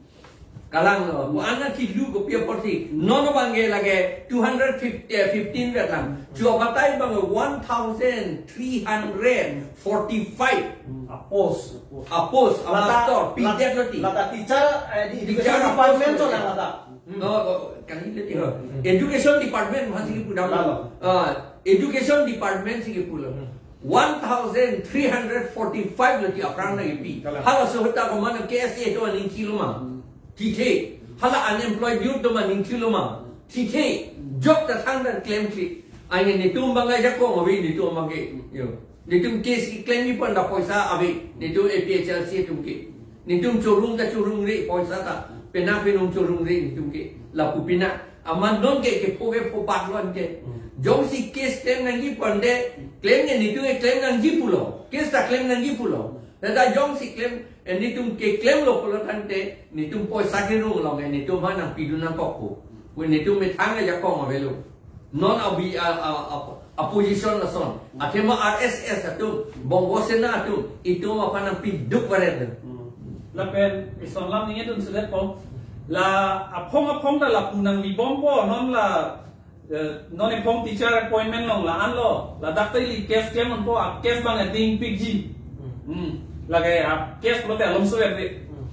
Kalang lo, pu an nangkilu kopi apotsi. Non abang ke lake two hundred fifty, eh, fifteen vet lang. Chu abatai abang one thousand three hundred forty-five. Apos. Apos, lata, amastor, lat-, pidet lo ti. Lata teacher, eh, di Teacher education department apos. Cholang lata. No, oh, kali le ti ho. Education department masih pulo. Lalo. Ah, education department si pulo. One thousand three hundred forty-five lo ti aphrang nangkipi. Kalang. Halaso ahut ta komat K S A atum aning kilo ma. Tithe. Hala unemployed youth atum aning kilo ma. Tithe. Job ta thangta klemkle. Aini netum abang ajakong ave netum abang ke. Yo. Netum case keklemji aphan ta poisa ave. Netum A P H L C atum ke. Netum chorung ta chorungre poisa ta. Penang penung chorungre netum ke. Lapu pina. Amat non ke kepho kepho bat lo anke. Hmm. Jongsi case klem nangji aphan te, klem ne netum ke klem nangji pulo. Case ta klem nangji pulo. Lata jongsi klem, eh, netum ke klemlo pulo tangte, netum poisa kerung along, eh, netum aphan nangpidun nangkok pu. Pu netum methang ajakong avelo. Non abi, a, a, a, opposition lason. Athema R S S atum, Bongo Sena atum, itum aphan nangpiduk varet. Hmm. Lapen ison lam ningje dunsedet po. La aphong aphong ta lapu nanglibompo, non la, eh, non iphong teacher appointment along la-an lo, ladak ta ili case klem unpo, a case abang ading pikji. Hmm. Hmm. Lake a case pulote alom so ave. Hmm.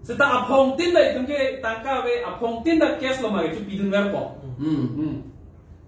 Seta aphongtin ta itum ke tangka ave, aphongtin ta case lo ma kechupidunverpo. Hmm. Hmm.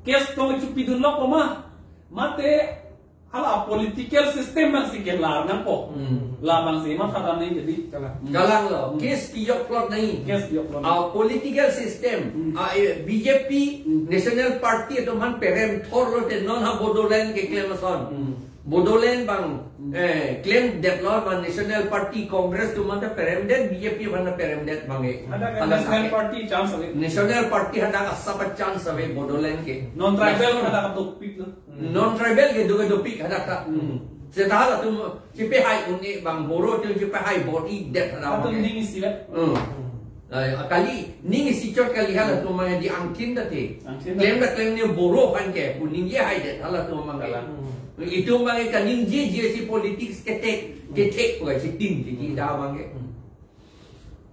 Case tong kechupidunlo po ma. Mate hala political system abangsi kelar nangpo. Hmm. Labangsi matha dam nangji. Kalang. Kalang lo. Hmm. Case pijokplot nangji. Case pijokplot nangji. Ah, political system. Hmm. Ah, eh, B J P, Hmm. National Party atum aphan perem thor lote non ha Bodoland keklem ason. Hmm. Bodoland abang, Hmm. eh, klemdetlo abang National Party, Congress atum aphan ta peremdet, B J P aphan ta peremdet abang eh. Hadak Hadak National ake. Party chance ave. National Party hadak asap chance ave Bodoland ke. Non tribal hadak dopik lo. Hmm. Non tribal ke do ke dopik hadak ta. Hmm. Hmm. Seta halatum chepahai un-e abang Boro atum chepahai bor-idet hadak Atum abang. Ning isi vet. Hmm. Hmm. Ai, kali, ning isi chot kali halatum abang di angkin ta te. Angkin ta. Klem ta klem ne Boro aphan ke, pu ningje haidet halatum abang ke. Kalang. Hmm. Itum abang ke kaningjeje si politics ketek, ketek pu ka si tin di di da abang ke. Hmm.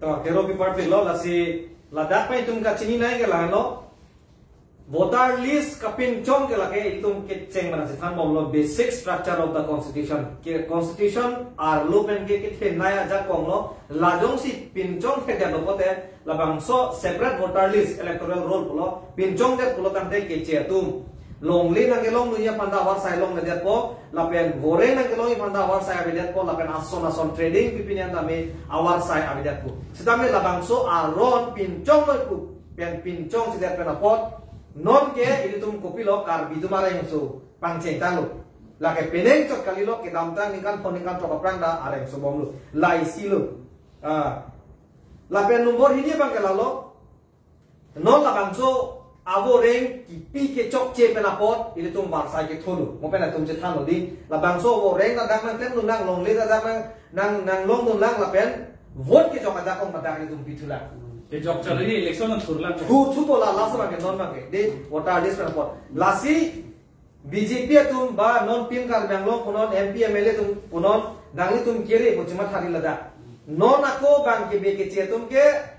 To, kero kepar pilo lasi ladak pen itum kachini nai ke la lo. Voter list kapinchong ke lake itum kecheng mana si thanbomlo basic structure of the constitution. Ke constitution arlo pen ke kethenei ajakong lo, la jongsi pinchongthekdetlo pote labangso separate voter list electoral roll pulo pinchongdet pulo tangte keche atum longle nangkelongdunji aphan ta avarsai longledetpo, lapen vore nangkelongji aphan ta avarsai avedetpo, lapen ason ason trading pipini an tame avarsai avedetpo. Sitame labangso aron pinchong noi pu pen pinchongsidet pen apot, non ke ilitum kopilo Karbi atum arengso pangcheng tanglo. Lake penang chot kalilo kedamtang ningkan phongo ningkan throk aphrang ta arengso bomlo. Laisilo. Ah. Lapen nombor hini abang ke lalo. Non labangso avoreng kipi kechokche pen apot ilitum avarsai ketholo. Mo pen atum chethanlo di. Labangso avoreng ta dak nangklemdun lang, longle ta dak nang, nang, nanglongdun lang lapen vote kechok ajakong ta dak ilitum pithulang. Kechok chari election nangthurlang. Thu, thu bola last abang ke non abang ke. De voter list pen apot. Lasi B J P atum ba non Team Karbi Anglong punon M P M L A atum punon nanglitum kere pu chemathari ladak. Non ako abang ke be keche atum ke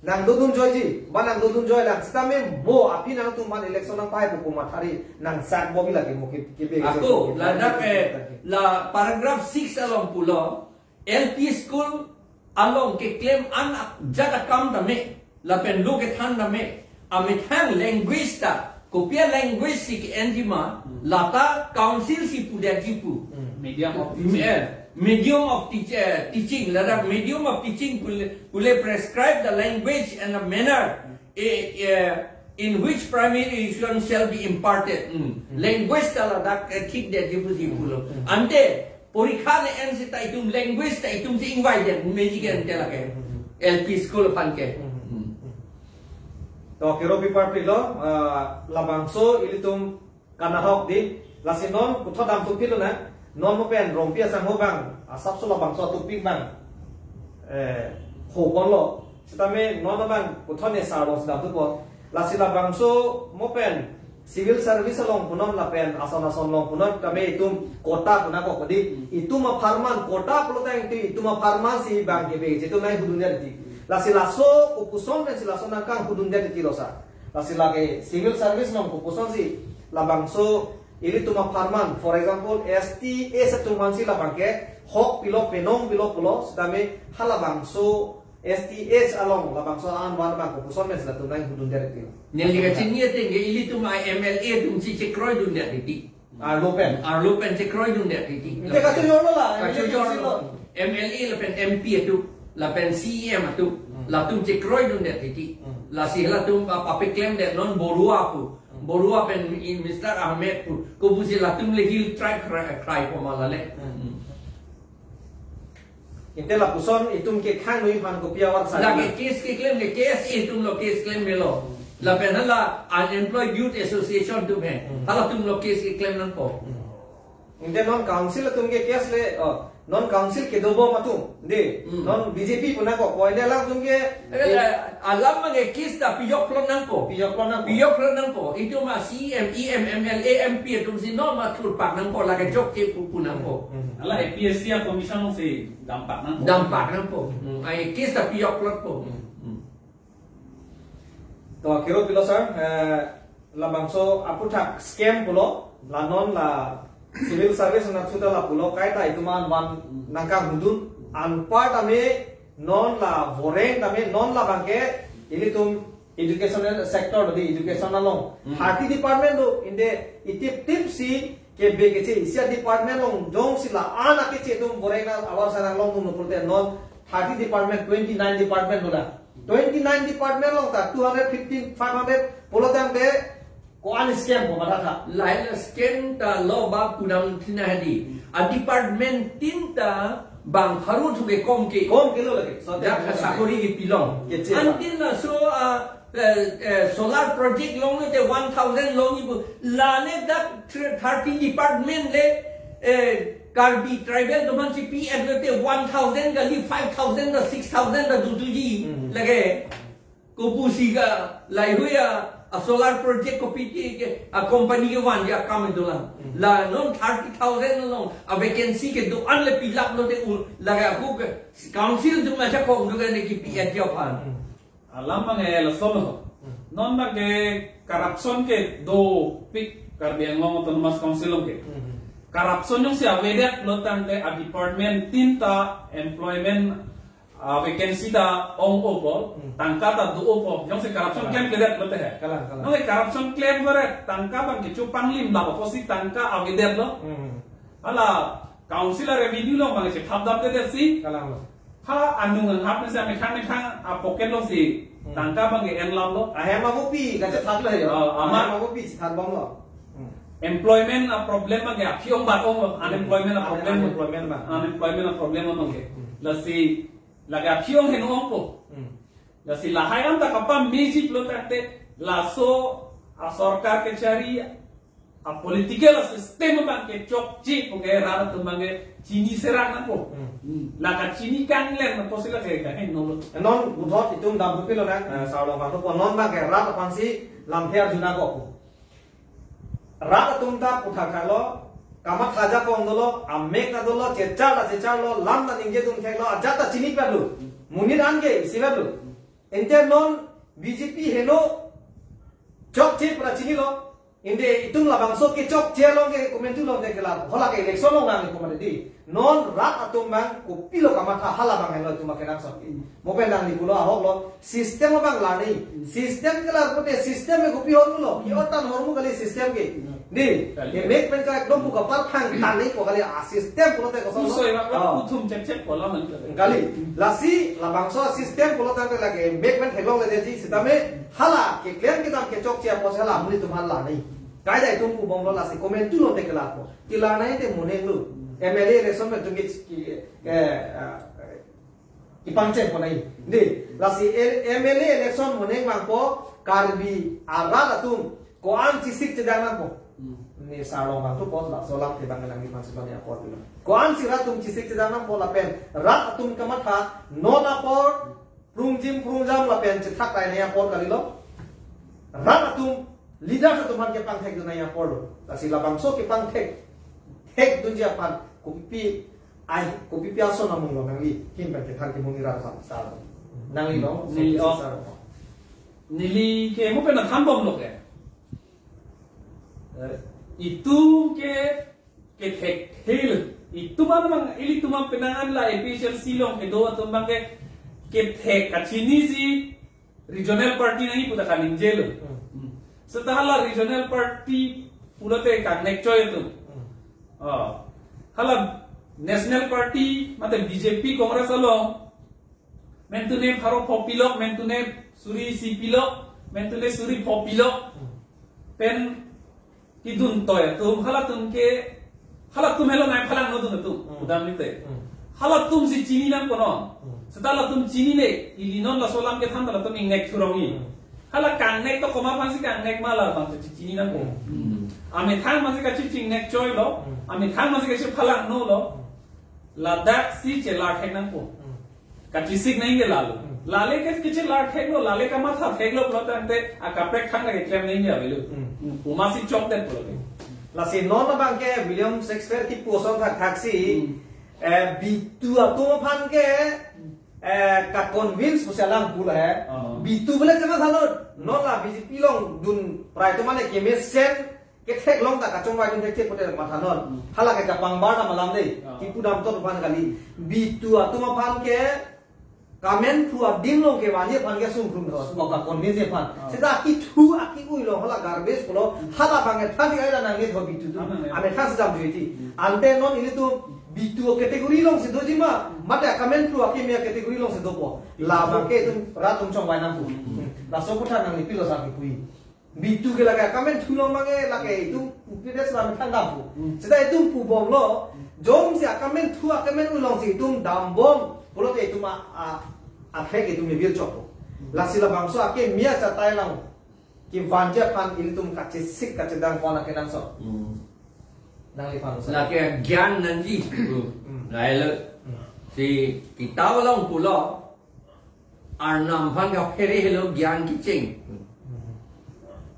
nangdodun joiji, ba nangdodun joi lang. Sitame mo aphi nangtum man election nangpahai pu komat hari nangsak bomji lake mo ke, ke be Ako, ke ladak, eh, la paragraph six along pulo, L P school along keklem an ajat akam tame, lapen lo kethan tame, amethang language ta, kopi a language si ke-enji ma, Hmm. lata council si pudetji pu. Hmm. Medium of teaching. Eh, medium of teach-, eh, teaching, ladak medium of teaching pule, pule prescribe the language and the manner, eh, eh, in which primary education shall be imparted. Hmm. Hmm. Language ta ladak, eh, thikdetji pusi pulo. Hmm. Ante, porikha ne-en seta itum language ta itum si ingvaidet, meji ke ante lake. Hmm. L P school aphan ke. Hmm. Hmm. To kero kepar pilo, ah, labangso ilitum kanahok di, lasi non puthot damthu pilo na, non mo pen Rongpi asangho abang, asapso labangso atupik abang, eh, ho ponlo. Sitame non abang puthot ne sar long si damthu pon. Lasi labangso mo pen civil service along punon lapen ason ason along punon tame itum quota pu nangkok di. Itum apharman quota pulo tangte itum apharman si abang ke be, itum nai hudun ya di. Lasi laso kopuson pensi laso nangkanghudundet titilo sir. Lasi lake civil service along kopuson si labangso ilitum apharman, for example, S T S atum aphansi labangke hok pilo, penong pilo pulo, sitame halabangso S T S along labangso an van abang kopuson pensi latum nangkanghudundet titilo. Neli kachini atengke ilitum a M L A atumsi chekroidundet titi. Arlo pen. Arlo pen chekroidundet titi. Ante kachojorlo la, M L A kachojorlo. Council lo. M L A lapen M P atum, lapen C E M atum, Hmm. latum chekroidundet titi. Hmm. Lasi latum pa-, papeklemdet non Borua pu. Hmm. Borua pen i-, Mister Ahmed pu. Kopusi latum le hill tribe krai, krai poma lale. Hmm. Hmm. Ante lapuson itum ke khang nui phan kopi awar sa. Lake case keklem ke K S A atumlo case klemlo. Lapen hala Unemployed Youth Association atum he. Hmm. Halatumlo case keklem nangpo. Hmm. Ante non council atum ke case le, oh, non council kedobom atum. Dei, Hmm. non B J P pu nangkok, ante latum ke Eh, alam abangke case ta pijoklo nangpo. Pijoklo nangpo. Pijoklo nangpo. Itum a C E M, E M, M L A, M P atumsi non ma thurpak nangpo, lake chokche pu pu nangpo. Hmm. Hala A P S C a commission si dampak nangpo. Dampak nangpo. Hmm. Ai case ta pijoklopo. Hmm. Hmm. To, kiro pilo sir, eh, labangso aphuthak scam pulo, la non la civil service na chuta la pulo, kaita itum an van nangkanghudun, anparta me non la voreng tame non labangke ilitum educational sector lo dei, education along. Hmm. Thirty department do, ante itip tip si kebe keche isi a department along jongsi la-an akeche atum voreng na awar sa nanglongdunlo pulote non thirty department, twenty-nine department lo la. Twenty-nine department along ta two hundred fifteen, five hundred pulo tangte ko-an scam ko mathatha. Lahai la scam ta lo ba pudam thina hadi. A department tin ta bang pharo thu kekom ke. Kom kelo lake. So, Dak sakori kepilong. Kecil, Bang. Antin laso, ah, eh, eh, solar project longlote one thousand longji pu. Lale dak thir-, thirty department le, eh, Karbi tribal atum aphansi pi-etlote one thousand kali, five thousand ta, six thousand ta duduji. Hmm. Lake. Kopusi ka lahai-hui a, a solar project kopi ti ke, a company kevanji akam dolang. Hmm. La non thirty thousand along a vacancy kedo-an le pilaplote u, lake ako ke council atum ajakong do ke ne kipi-etji aphan. Hmm. Alam abangke laso lo. Hmm. Non abangke corruption ke dopik Karbi Anglong Autonomous Council along ke. Hmm. Corruption jongsi avedet pulo tangte a department tin ta employment, ah, vacancy ta ong-opo, Hmm. tangka ta do-opo, jongsi corruption Kalang. klemkledet pulote he. Kalang, kalang. Non ke corruption klem kore, tangka abangke chupanglim lapo pusi tangka avedetlo. Hmm. Hala council a revenue along abangke chethap damdedetsi. Kalang lo. Hala anung anghap pensi amethang methang a pocket alongsi Hmm. tangka abangke enlaplo. Ahem abupi kachethaplo he. Oh, ama- Ahem abupi chethatbomlo. Hmm. Employment a problem abangke aphi ong bat onglo, unemployment a problem. Unemployment abang. Unemployment a problem abangke. Hmm. Lasi lake aphi ong heno ongpo. Hmm. Lasi lahai anta kapameji pulo tangte laso a sorkar kechari a political system abangke chokche pu ke rat atum abangke chini serak nangpo. Hmm. Hmm. La kachini kanglen nangpo si lake kahenolo. Non puthot itum dam pupilo nang, eh, sarlong kangthupo non abangke rat aphansi lamthe arjuna kok. Rat atum ta puthot kalo, kamatha ajakong dolo, amek ta dolo, chechar ta checharlo, lam ta ningjedun theklo, ajat ta chini palo. Monit anke isi palo. Ante non B J P heno chokche pura chinilo. Ante itum labangso kechokche along ke komantu longte ke la, hala ke election along nang komantu di. Non rat atum abang kopilo kamatha hala abang helo itum akenangsot. Mo pen nangli pulo ahoklo, system abang la ni. System ke la pute system ke kopi hormulo. Ki otan hormu kali system ke. Di, Kali. Emek pen ka ekdom buka parphang tangni ko kali a system pulote kosong. Usoi rak Oh. uthum cek cek pola man kali. Kali, lasi labangso system pulo tangte lake emek pen theklongledetji sitame hala keklem kedam kechokche apotsi hala amonit atum hala ni. Kaida itum kubomlo lasi komantu longte ke lapo. Ti la nai te moneng lo. M L A election pen tum ki, ki, eh, ah, kipangcheng pon nai. Di, lasi el-, M L A election moneng abangpo Karbi arat atum ko-an chesik chedang nangpo. Hmm. Ne sarlong kangthupo laso lamthe abang nangli aphansi lone apor pilo. Ko-ansi rat atum chesik chedang nangpo lapen rat atum kamatha non apor prungjim prungjam lapen chethak tainei apor kalilo. Rat atum leader atum aphan kepangthekdun nangji apor lo. Lasi labangso kepangthek, thekdunji aphan kopi, ai, kopi ason amung lo nangli ahin pen kethan kemuni rat aphan sar. Nangli long, neli, oh. Sir. Neli ke mo pen thanbomlo ke. Eh, itum ke, kethekthel. Itum an mang, ilitum an penang an la A P H L C along kedo atum abang ke kethek kachinisi regional party nangji pu ta kaningjelo. Hmm. Hmm. Seta hala regional party pulote kangnek choi atum. Hmm. Oh. Hala national party, mate B J P, Congress along mentune pharo pho pilok, mentune suri isi pilok, mentune suri pho pilok. Hmm. Pen kidun toy atum, halatum ke, halatum helo nangphalangno dun atum, hmm, udam lite. Hmm. Halatum si chini nangpo non. Hmm. Seta latum chinine, ili non laso alam kethan ta latum ingnek thurongji. Hmm. Hala kangnek to komat aphansi kangnek ma, latum si chini nangpo. Hmm. Amethang aphansi kachingnek choilo, hmm, amethang aphansi kachiphalangnolo. Hmm. Ladak si chelar thek nangpo. Hmm. Kachesik nangji lalo. Hmm. Lale ke kachelar theklo, lale kamatha theklo pulo tangte akaprek thang lake klem nangji avelo. Hmm. Hmm. Umasi chokdet pulote. Lasi non abang ke William Shakespeare kipu ason thakthaksi, hmm, eh, B two atum aphan ke, eh, ka-convince pusi alang pulo he. Oh. B two bole chama thanlo. Non la B J P along dun prai atum mane kemesen ketheklong ta kachongvai dun thekthek pute mathanon. Hmm. Hala ke kapangbar ta malam dei. Ah. Kipu damtop aphan kali. B two atum aphan ke kamenthu adim along kevanji aphan ke sungkrum thot. Sungkrum. Oka convince aphan. Ah. Seta akithu aki-ui along hala garbage pulo. Hmm. Hala abang ke than ti ai la nangne tho B two atum. Ah, nangne. Amethang si damjuiti. Hmm. Ante non ilitum B two category alongsi doji ma. Hmm. Mate kamenthu akimi category alongsi dopo. Labo ke itum rat atum chongvai nangpo. Hmm. Laso aphuthak nangli pilo sa kipu-i. B two ke lake akamenthu along abang ke lake itum pupidet sera methang dampo. Hmm. Seta itum pubomlo, jongsi akamenthu akamen-ui alongsi itum dambom pulote itum a, a, aphek itum le virchokpo. Hmm. Lasi labangso akimi achatai along kevanji aphan ilitum kachesik kachedang kona kenangsot. Hmm. Nangliphan sir. Lake gyan nangji. Hmm. Hmm. Lailo. Hmm. Si kitab along pulo, Arnam aphan kaphere helo gyan kecheng. Hmm.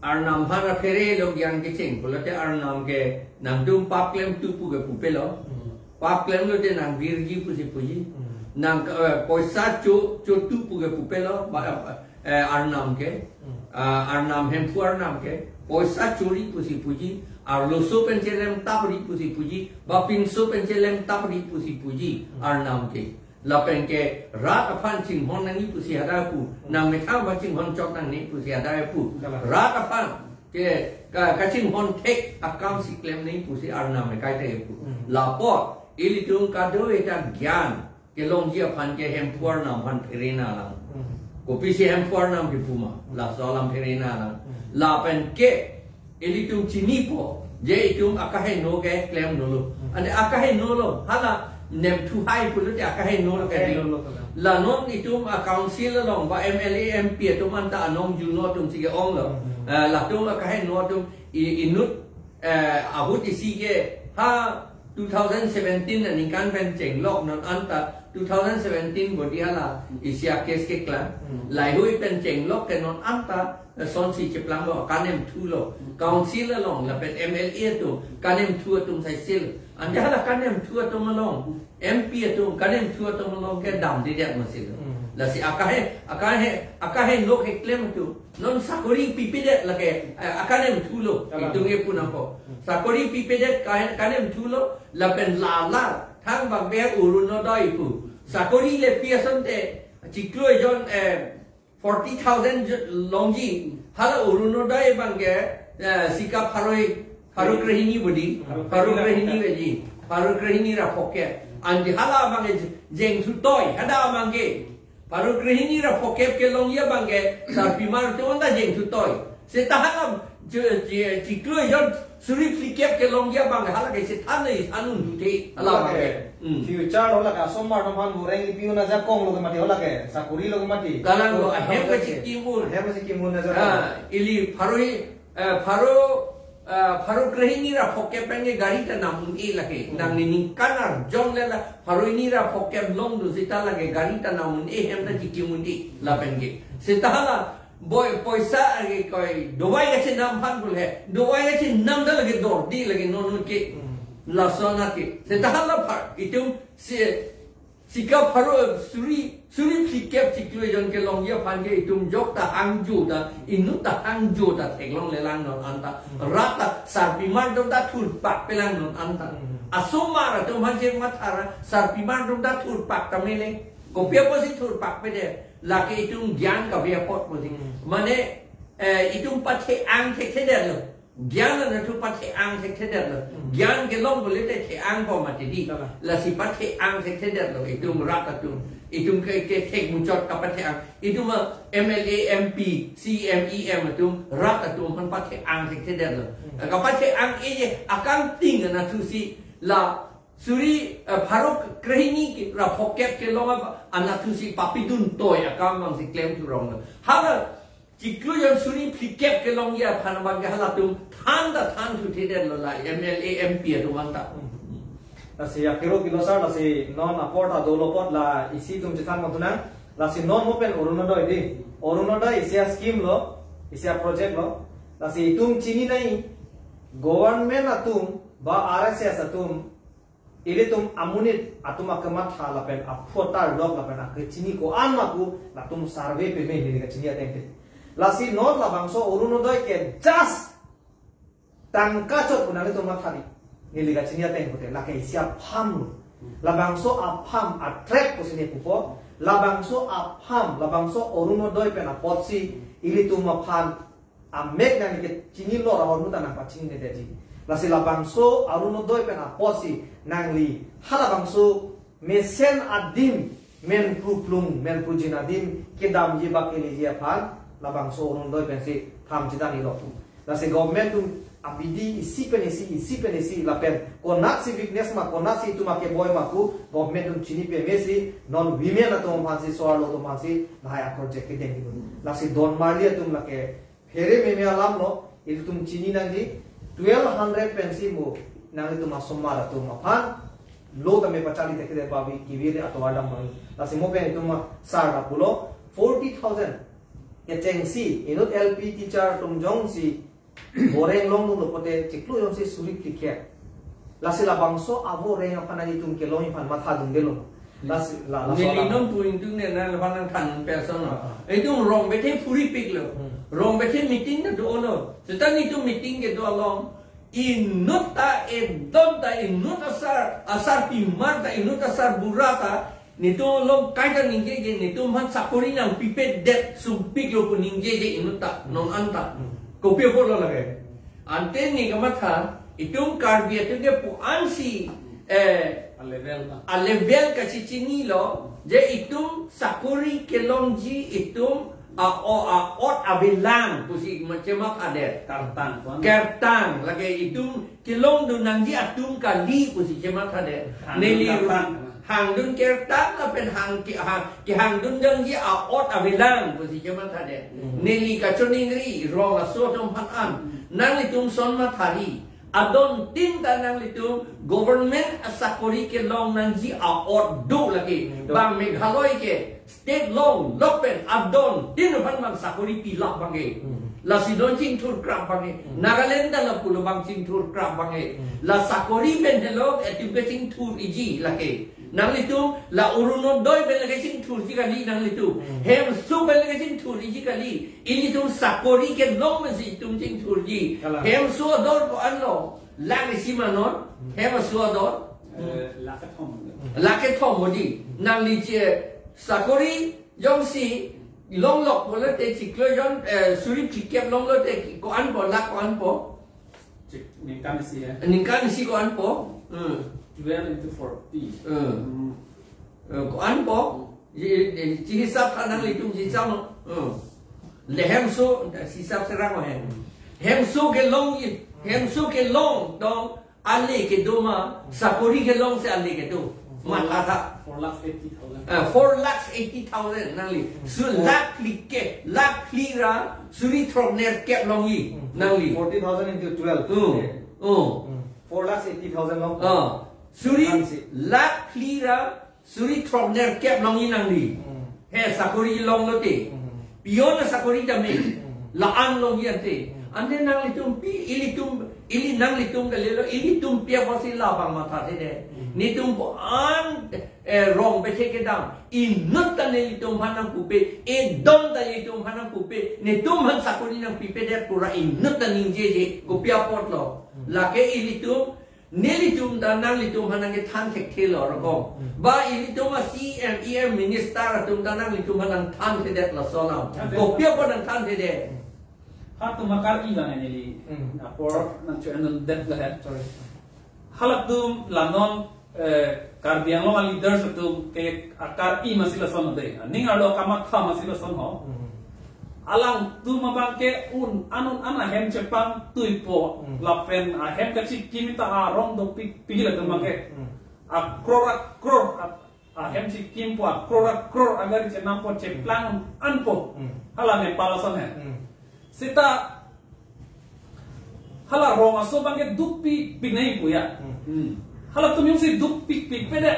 Arnam aphan kaphere helo gyan kecheng. Pulote Arnam ke nangtum pap klemtu pu ke pupelo. Hmm. Pap klemlote nang virji pusi puji. Hmm. Nang, eh, poisa cho, chotu pu ke pupelo. Ba, eh, Arnam ke. Hmm. Ah, Arnam, Hemphu Arnam ke. Poisa chori pusi puji. Arloso pen chelemtapri pusi puji. Bapinso pen chelemtapri pusi puji. Hmm. Arnam ke. Lapen ke rat aphan chinghon nangji pusi hadak pu, hmm, nang methang aphan chinghon chok nangne pusi hadak pu. Kalang. Rat aphan ke ka, kachinghon thek akam si klem nangji pusi Arnam ekai te pu. Hmm. Lapu ilitum kadokave ta gyan kelongji aphan ke Hemphu Arnam aphan pherena lang. Hmm. Kopisi Hemphu Arnam kipu ma, laso alam pherena lang. Hmm. Lapen ke ilitum chinipo, je itum akaheno ke klemnolo. Hmm. Ante akahenolo, hala nemthu hai pulote akahenolo ke. Akahenolo ke. La non itum a-council along ba M L A, M P atum anta anong juno atum si ke-onglo. Hmm. Eh, latum akaheno atum i-, inut, eh, ahut isi ke ha two thousand seventeen aningkan pen chenglok non anta two thousand seventeen bodi hala isi a-case keklang. Hmm. Laihui pen chenglok ke non anta, eh, sonsi cheplanglo, kanemthulo. Hmm. Council along lapen M L A atum kanemthu atum saisel. Ante hala kanemthu atum along, M P atum kanemthu atum along ke damdedet masel. Hmm. Lasi akahe, akahe, akahenok keklem atum non sakori pipedet lake, eh, akanemthulo. Kalang. Itum ke pu nangkok. Hmm. Sakori pipedet kahe, kanemthulo, lapen lala thang bang be Orunodoi pu. Sakori le pi asonte chiklo ejon, eh, forty thousand jo-, longji, hala Orunodoi abang ke, eh, sika pharo, pharo krehini bodi, pharo krehini bodi, pharo krehini ra phokep. Ante hala abang ke jengthu toi, hadak abang ke. Pharo krehini ra phokep kelongji abang ke, sarpimar atum anta jengthu toi. Seta hala chi-, chi-, chiklo ejon suri phlikep kelongji abang ke hala ke si than le than un dute hala abang ke. Hmm. Future hala ke asomar atum aphan boreng ipi un ajakong lo ke mati hala ke, sakori lo ke mati. Kalang lo, ahem ke chikim un. Ahem ke chikim un ajakong. Ah, ili pharo hi, eh, pharo, eh, pharo krehini ra phokep pen ke gari ta nam un-e lake. Hmm. Nang ningkan arjon le la pharo hini ra phokep longdun seta lake gari ta nam un-e, hem ta chikim un-e lapen ke. Seta hala boi poisa ake koi dovai kachenam aphan pulo he. Dovai kachenam ta lake dordi lake non ke. Hmm. Lason ake. Seta hala phar, itum si, sika pharo suri Suri phlikep chiklo jon kelongji aphan ke itum jok ta hangjo ta, inut ta hangjo ta theklonglelang non anta. Rat ta sarpimar atum ta thurpak pelang non anta. Asomar atum aphan cheng mathara sarpimar atum ta thurpak ta mele. Kopi apotsi thurpak pedet? Lake itum gyan kave apot pusi. Mane, eh, itum pathe-ang thekthedetlo. Gyan anatthu pathe-ang thekthedetlo. Gyan kelong pulote the-ang po mati di. Lasi pathe-ang thekthedetlo itum rat atum. Itum ke, kethek muchot kapathe-ang. Itum a M L A, M P, C M, E M atum, rat atum aphan pathe-ang thekthedetlo. Kapathe-ang-eje akangting anatthusi la suri, eh, pharo krehini ra phokep kelong apa anatthusi papidun toi akam abangsi klem thuronglo. Hala chiklo jon suri phlikep kelongji aphan abang ke halatum than ta than thuthedetlo la M L A, M P atum anta. Lasi akero kilo sar, lasi non apor ta dolo apot la isi atum chethan madu nang. Lasi non mo pen Orunodoi di. Orunodoi isi a-scheme lo, isi a-project lo. Lasi itum chini nai, government atum ba R S S atum, ilitum amonit atum akamatha lapen aphotar lok lapen akechini ko-an ma pu latum survey peme neli kachini ateng te. Lasi non labangso Orunodoi ke just tangka chot pu nanglitum mathari. Neli kachini ateng pute lake isi a-farm lo. Labangso a-farm a-trap pusi ne pupo. Labangso a-farm, labangso Orunodoi pen apotsi ilitum aphan amek nangli kechini lo ra ahormu ta nangpachinine detji. Lasi labangso Orunodoi pen apotsi nangli halabangso mesen adim, menpru plung, menpru jin adim kedamji ba keleji aphan labangso Orunodoi pensi tham chedam-ilo. Lasi government atum abidi isi pen isi, isi pen isi lapen konatsi weakness ma, konatsi itum akeboi ma pu government atum chini pemesi non women atum aphansi, so-arlo atum aphansi lahai a-project kedengji. Lasi donmarli atum lake phere meme alam lo, ilitum chini nangji, twelve hundred pensi mo nanglitum asomar atum aphan lo tame pachali thekthedet ba bi kivir atovar dam nang. Lasi mo pen itum sar lapulo, forty thousand kechengsi inut L P teacher atum jongsi boreng longdunlo pote chiklo jongsi suri phlikep. Lasi labangso aboreng aphan nangtum kelongji aphan mathadundelo. Lasi la, laso neli alam. Non pu ingtung ne na lapan nangthan person lo. Ah, ah. Itum rong bethe phuripiklo. Hmm. Rong bethe meeting ta dolo. Seta itum meeting kedo along inut ta edon ta inut asar, asarpimar ta inut asarbura ta netum along kaita ningjeje, netum aphan sakori nangpipedet sumpiklo pu ningjeje inut ta, non anta. Hmm. Kopi apotlo lake. Ante ne kamatha, itum Karbi atum ke pu-ansi, eh, a-level ta. A-level kachechinilo, je itum sakori kelongji itum a-o-, a-ot avelang pusi ma chemathadet. Kertang, pu-an. Kertang, lake itum kelongdun nangji atum kali pusi chemathadet. Hangdun. Neli kertang. Hangdun kertang lapen hang ke-, hang, kehangdun nangji a-ot avelang pusi chemathadet. Hmm. Neli kachoningri rong laso atum aphan an. Hmm. Nanglitum son mathari. Adontin ta nanglitum government asakori kelong nangji a-ot do lake. Hmm, do. Bang Meghalaya ke state long lok pen adontin aphan bang sakori pilap abang ke. Hmm. Lasi non chingthur krap abang ke. Hmm. Nagaland ta lapulo bang chingthur krap abang ke. Hmm. La sakori pen helo etum ke chingthur-iji lake. Nanglitum la Orunodoi pen lake chingthurji kali nanglitum. Hmm. Hemso pen lake chingthur-iji kali. Ilitum sakori kelong pensi itum chingthurji. Kalang. Hemso ador ko-anlo. Lake isi ma non. Hmm. Hemso ador. Eh, lake thom. Lake thom modi. Nangli che sakori jongsi longlok pulote chiklo jon, eh, suri phlikep longlote ko-anpo, lak ko-anpo? Chik, ningkan isi ya. Ningkan isi ko-anpo? Hmm. Twelve into forty. Hmm. Hmm. Eh, ko-anpo? Hmm. Ji, ji, jihisap tha nanglitum jihisap, no? Hmm. Le hemso, hisap serang, oh, hem. Hemso kelong, hemso kelong, dong, ale kedo ma, sakori kelong si ale kedo. Four lakh, matha tha. Four lakh eighty thousand. Eh, four lakh eighty thousand nangli. Hmm. So, four lakh phlikep, lakh phli ra, suri throknerkep longji, hmm, nangli. Forty thousand into twelve. Hmm. Okay. Hmm. Hmm. Four lakh eighty thousand long. Ah. Suri, fancy, lakh phli ra, suri throknerkep longji nangli. Hmm. He sakori longlote. Hmm. Peon asakori tame. Hmm. La-an longji ante. Hmm. Ante nanglitum pi, ilitum, ili nanglitum kalilo, ilitum pi apotsi labang mathathedet. Hmm. Netum ko-an, eh, rong pethek kedam. Inut ta nelitum aphan nangpupe, edon ta nelitum aphan nangpupe, netum aphan sakori nangpipedet pu ra inut ta ningjeje, kopi apotlo. Hmm. Lake ilitum, nelitum ta nanglitum aphan nangkethan thekthelo rokom. Hmm. Ba ilitum a-C M, E M minister atum ta nanglitum aphan nangthanthedet lason alam. Ante. Kopi apot nangthanthedet. Hmm. Halatum akar-i bang neli. Hmm. Apor nangcho-en det lahen. Sorry. Halatum la non, eh, Karbi Anglong a-leaders atum ke akar-i masi lason ade. Ning arlo kamatha masi lason ho. Hmm. Alangtum abang ke un, anun an ahem chepangtuipo. Hmm. Lapen ahem kachikim ta arong dopik pik latum abang ke. Hmm. Akror akror a-, ahem chikimpo, akror akror agari chenampo, cheplang anpo. Hmm. Hala Nepal ason he. Hmm. Seta hala rong aso abang ke dukpikpik nangji pu ya. Hmm. Hmm. Halatum jongsi dukpikpikpedet,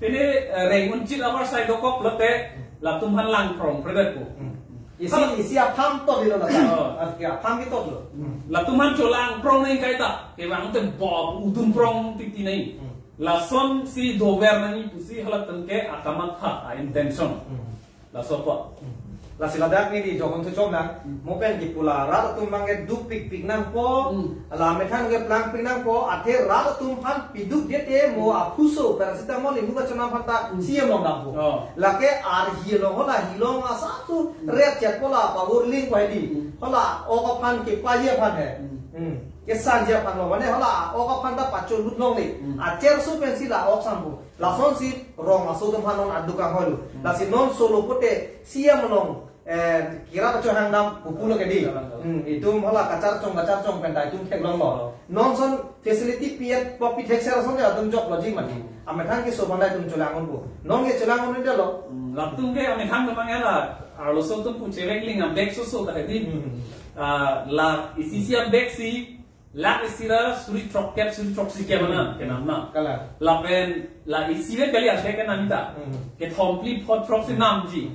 pine, eh, reng unchit abar sai dokok lote, latum aphan langprongpredet pu. Hmm. Isi, hala isi apham to dilo na ta. Oh. Aski apham ki to dilo. Hmm. Latum aphan cholangprong nangji kaita, kevang te bom udumprong titi nangji. Hmm. Lasonsi dover nangji pusi halatum ke akamatha a-intention. Hmm. Laso apot. Hmm. Lasi ladak neli jokon thuchom nang, Hmm. mo pen kipu la rat atum abang ke dukpikpik nangpo, Hmm. la methang ke plangpik nangpo, athe rat atum aphan pidukdet te mo aphuso paracetamol imu kachonam aphan ta Hmm. C M along dampo. Oh. Lake arhi along hola hilong asa tu Hmm. ret chet pola pavur ling ko hedi. Hmm. Hola ok aphan kepaji aphan he. Hmm. Hmm. Kesanji aphan lo, mane hola ok aphan ta pacholut longle. Hmm. Acherso pensi la ok sampo. Lasonsi rong aso atum aphan non aduk kanghoilo. Hmm. Lasi non solo pute C M along, eh, kira pacho hangdam pupulo ke di. Dalam, dalam. Hmm, itum hola kacharchong kacharchong pen ta itum theklonglo. Oh. Non son facility piet po pithek ser ason atum joklo jing mati. Hmm. Amethang keso abang ta itum cholang unpo. Non ke cholang un-edetlo. Hmm, latum ke amethang memang ya la, arloso atum pu chevek ling abag soso ta di. Hmm. Ah, la isi isi abag si, lakh isi ra suri throkkep, suri throksi kep mana, kenam na. Kalang. Lapen, la isi le kali ashe kenam ta. Hmm. Kethom phli pho throksi namji.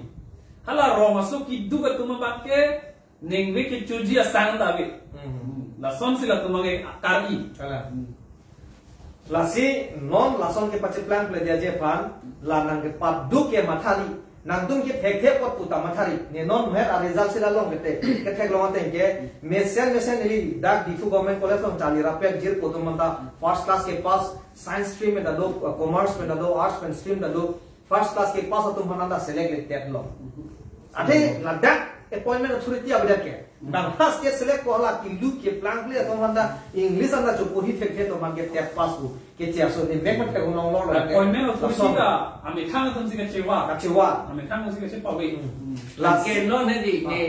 Hala rong aso keduk atum abang ke, ningve kechoji asang ta ave. Hmm. Lasonsi latum abang ke akar-i. Kalang. Hmm. Lasi non lason kepacheplang pledetji aphan, la nangkepaduk ke mathari. Nangtum ke thekthe apot puta mathari. Ne non het a-result si la long kete, ketheklong ateng ke, mesen mesen neli dak Diphu Government College along charli rapet jirpo atum anta first class kepass, science stream pen ta do, uh, commerce pen ta do, arts pen stream ta do, first class kepass atum aphan anta select le TET along. Athe ladak appointment authority avedet ke. Bang ha state select ko hala kilu keplang kle atum anta English anta chopohi thekthe atum aphan ke TET pass pu. Keche aso ni mek mat thek unong lo lo ke. Appointment authority Lason. Ka amethang atum si kachewa. Kachewa. Amethang atum si kachewa we. Hmm. Hmm. Lasi. Lake non hedi, Ah. ne,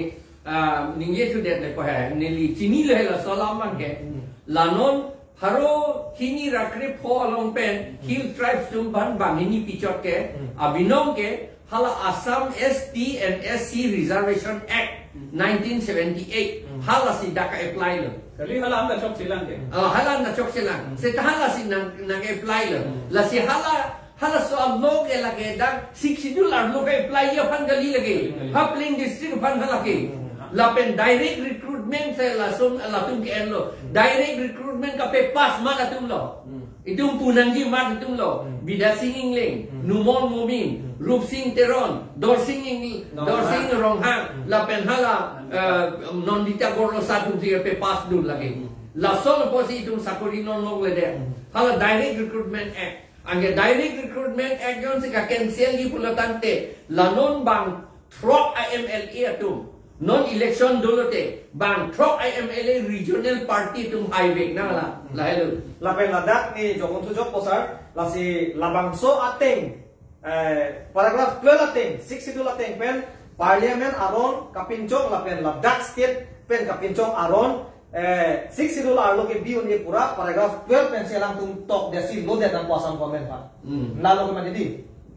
ah, ningje thudet le ko he, neli chinilo he laso alam abang ke. Hmm. La non pharo hini ra krepho along pen, Hmm. Hill Tribes atum aphan banghini pichot ke, Hmm. abinong ke, hala Assam S T and S C Reservation Act Hmm. nineteen seventy-eight, Hmm. halasi dak ka-apply lo. Kali hala anta chokchelang ke. Ah, hala anta chokchelang. Hmm. Seta halasi nang, nang-apply lo. Hmm. Lasi hala, halaso along ke lake dak Sixth Schedule arlo ke-apply aphan kali lake. Kali, kali. Ha plain district aphan hala ke. Hmm. Lapen direct recruitment si lason latum ke-enlo. Hmm. Direct recruitment kape-pass ma latum lo. Hmm. Itum pu nangji amat itum lo, Hmm. Bidya Sing Engleng, Hmm. Numal Momin, Hmm. Rup Sing Teron, Dorsing Eng-, Ronghang. Dorsing Ronghang, Hmm. lapen hala, Hmm. eh, Nandita Gorlosa atum si kape-pass dun lake. Hmm. Lason apotsi itum sakori non longledet. Hmm. Hala Direct Recruitment Act. Anke Direct Recruitment Act jongsi ka-cancelji pulo tangte, la non bang throk a-M L A atum. Non election dolote, bang throk a-M L A regional party atum haivek nang la, Hmm. lahelo. Lapen ladak ne jokon thujok po sir, lasi labangso ateng, eh, paragraph twelve ateng, Sixth Schedule ateng pen, Parliament aron kapinchong lapen ladak state pen kapinchong aron, eh, Sixth Schedule arlo kebi un-e pu ra paragraph twelve pensi alangtum tokdet si lodet nangpo Assam government aphan. Hmm. Lalo ke mati di.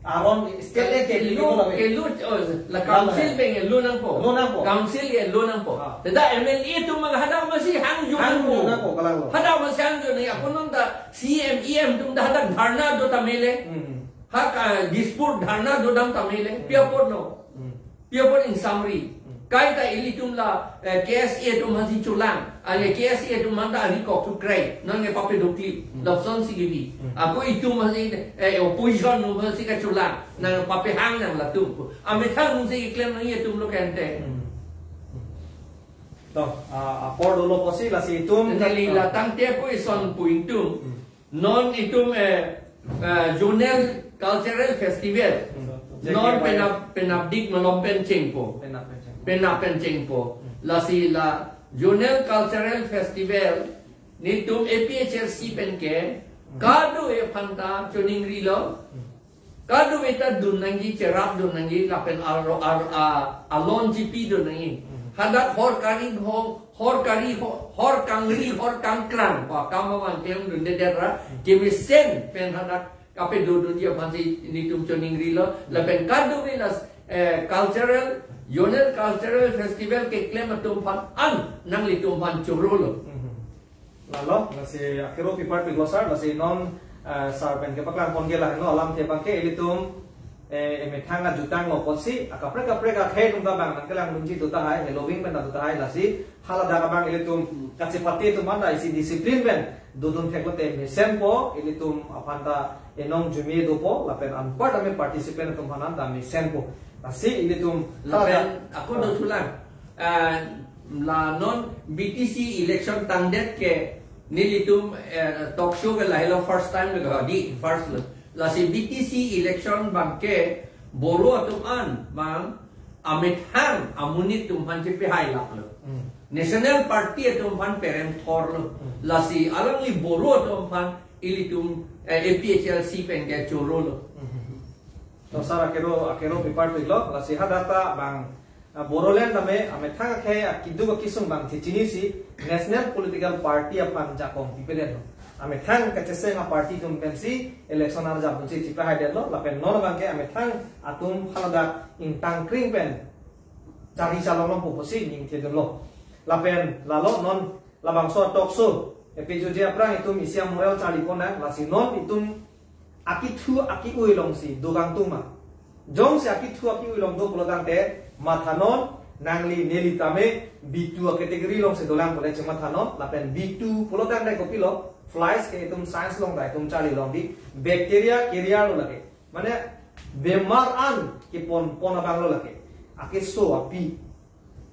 Aron state le ke Kelo, lo lave. Kelo, oh, la Lalo council he. Pen ke lo nangpo. Lo nangpo. Council ke lo nangpo. Ah. Seta M L A atum abang hadak masi hangjo Hangjo nangpo. Nangpo, kalang lo. Hadak masi hangjo nang, ako non ta C M, E M atum ta hadak dharna do tame le. Hmm. Ha ka Dispur dharna dodam tame le. Hmm. Pi apot no. Hmm. Pi apot in summary. Hmm. Kaita ilitum la, eh, K S A atum aphansi cholang. Ale K S A atum aphan ta ari kok tu krai. Non ke pape dokli. Hmm. Lapson si givi. Hmm. Ako itum aphansi, eh, opposition atum aphansi kacholang. Nang pape hang nang latum. Amethang atumsi keklem nangji atum lo kente. Hmm. To, ah, apor dolo pusi lasi itum. Neli la tangte pu ison pu ingtung. Hmm. Non itum, eh, eh, Zonal Cultural Festival. Hmm. Non penap, penapdik malom pen chengpo. Penap pen chengpo. Penap pen chengpo. Hmm. Lasi la Zonal Cultural Festival nelitum A P H L C pen ke, hmm, kadokave aphanta choningrilo. Hmm. Kadokave ta dun nangji, cherap dun nangji, lapen aro-, ar-, a-, alon chipi dun nangji. Hmm. Hadak hor kari ho-, hor kari ho-, hor kangri, hor kangkrang, pa kam abang klem dundedet ra, kemesen pen hadak kape dodunji aphansi nelitum choningrilo, lapen kadokave la, eh, cultural, Zonal Cultural Festival keklem atum aphan an nanglitum aphan chorolo. Mhm. Lalo, lasi akero pipar piglo sar, lasi non, eh, sar pen kepaklang pon ke la, no, alamthe abang ke ilitum, eh, emethang ajutang lo pusi, akaprek kaprek akhei atum ta abang nangkelang dunji do tahai, heloving pen do tahai, lasi haladak abang ilitum kachepate atum aphan ta isi discipline pen dodun theklote mesenpo, ilitum aphanta enong jumi dopo, lapen anpar tame participant atum aphan ta mesenpo. Lasi ilitum lapen haladak ako dothulang. Ah, la non B T C election tangdet ke nelitum, eh, talk show ke lahelo first time lo, di first lo. Lasi B T C election abang ke Boro atum an abang amethang amonit atum aphan chepehai lap lo. Hmm. National Party atum aphan perem thor lo. Hmm. Lasi alangli Boro atum aphan ilitum, eh, A P H L C pen ke chorolo. Hmm. To sar akero, akero pipar piglo, lasi hadak ta abang, ah, Bodoland tame, amethang akhei akiduk akisung abang thichinisi, National Political Party aphan jakong pipedet lo. Amethang kacheseng aparty atum pensi, election arjap dunsi chipehaidet lo, lapen non abang ke amethang atum haladak ingtang kring pen, chari chalong longpo pusi ningthedun lo. Lapen lalo non labangso talk show, episode aphrang itum isi amoral charli pon nang, lasi non itum akithu aki-ui alongsi do kangtung ma. Jongsi akithu aki-ui along do pulo tangte, mathanon, nangli neli tame B two a-category alongsi dolang pule chemathanon, lapen B two pulo tangte kopilo, flies ke itum science along ta itum charli long di, bacteria carrier lo lake. Mane bemar an kepon pon abang lo lake. Akeso api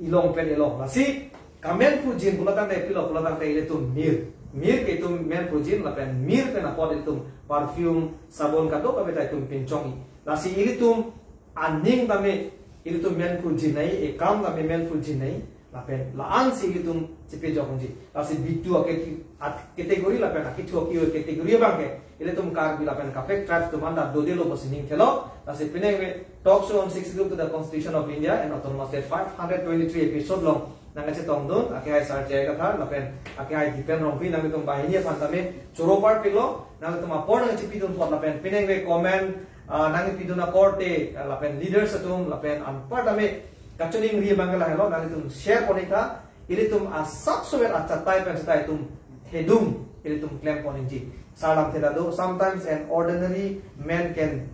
ilong pen ilong. Lasi, kamen pujin pulo tangte pilo pulo tangte ilitum mir. Mir ke itum men pujin lapen mir pen apot ilitum perfume, sabon kadokave ta itum pinchongji. Lasi ilitum aning tame ilitum men pujin nai, ekam tame men pujin nai. Lapen la-ansi ilitum chipejok unji. Lasi B two a-cate-, a-category lapen akithu aki-ui category abang ke ilitum Karbi lapen kaprek tribes atum anta dodelo pusi ningthelo. Lasi penang ave Talk Show on Sixth Schedule to the Constitution of India and Autonomous State five hundred twenty-three episode along nangkachetongdun, akehai Sar J I Kathar lapen akehai Dipen Rongpi, nanglitum banghini aphan tame choro parpiklo, nanglitum apor nangchipidun apot lapen penang ave comment, ah, nangpidun akorte, ah, lapen leaders atum lapen anpar tame kachiningri abang ke lahelo, nanglitum share pon-ik tha, ilitum asapsovet achatai pen seta itum thedung ilitum klem pon-ikji. Sar lamthe ta do, sometimes an ordinary man can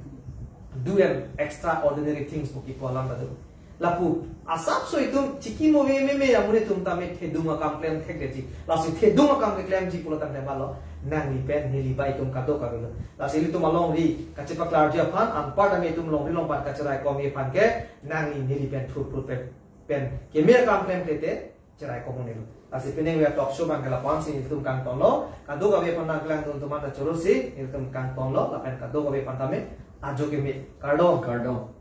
do an extraordinary things pu kipu alam ta do. Lapu asapso itum chikimo meme amonit atum tame thedung akam klem thekdeji. Lasi thedung akam keklemji pulo tangte malo, nangli pen neli ba itum kadokave lo. Lasi ilitum alongri kachepaklarji aphan, anpar tame itum longri longpat kacheraikomji aphan ke, nangli neli pen thurphur pen, pen keme akam klemkle te cheraikom un-elo. Lasi penang ave talk show abang ke la-ansi nelitum kangtonlo, kadokave aphan nangkelangdun atum anta chorosi nelitum kangtonlo, lapen kadokave aphan tame ajo keme, kardom. Kardom.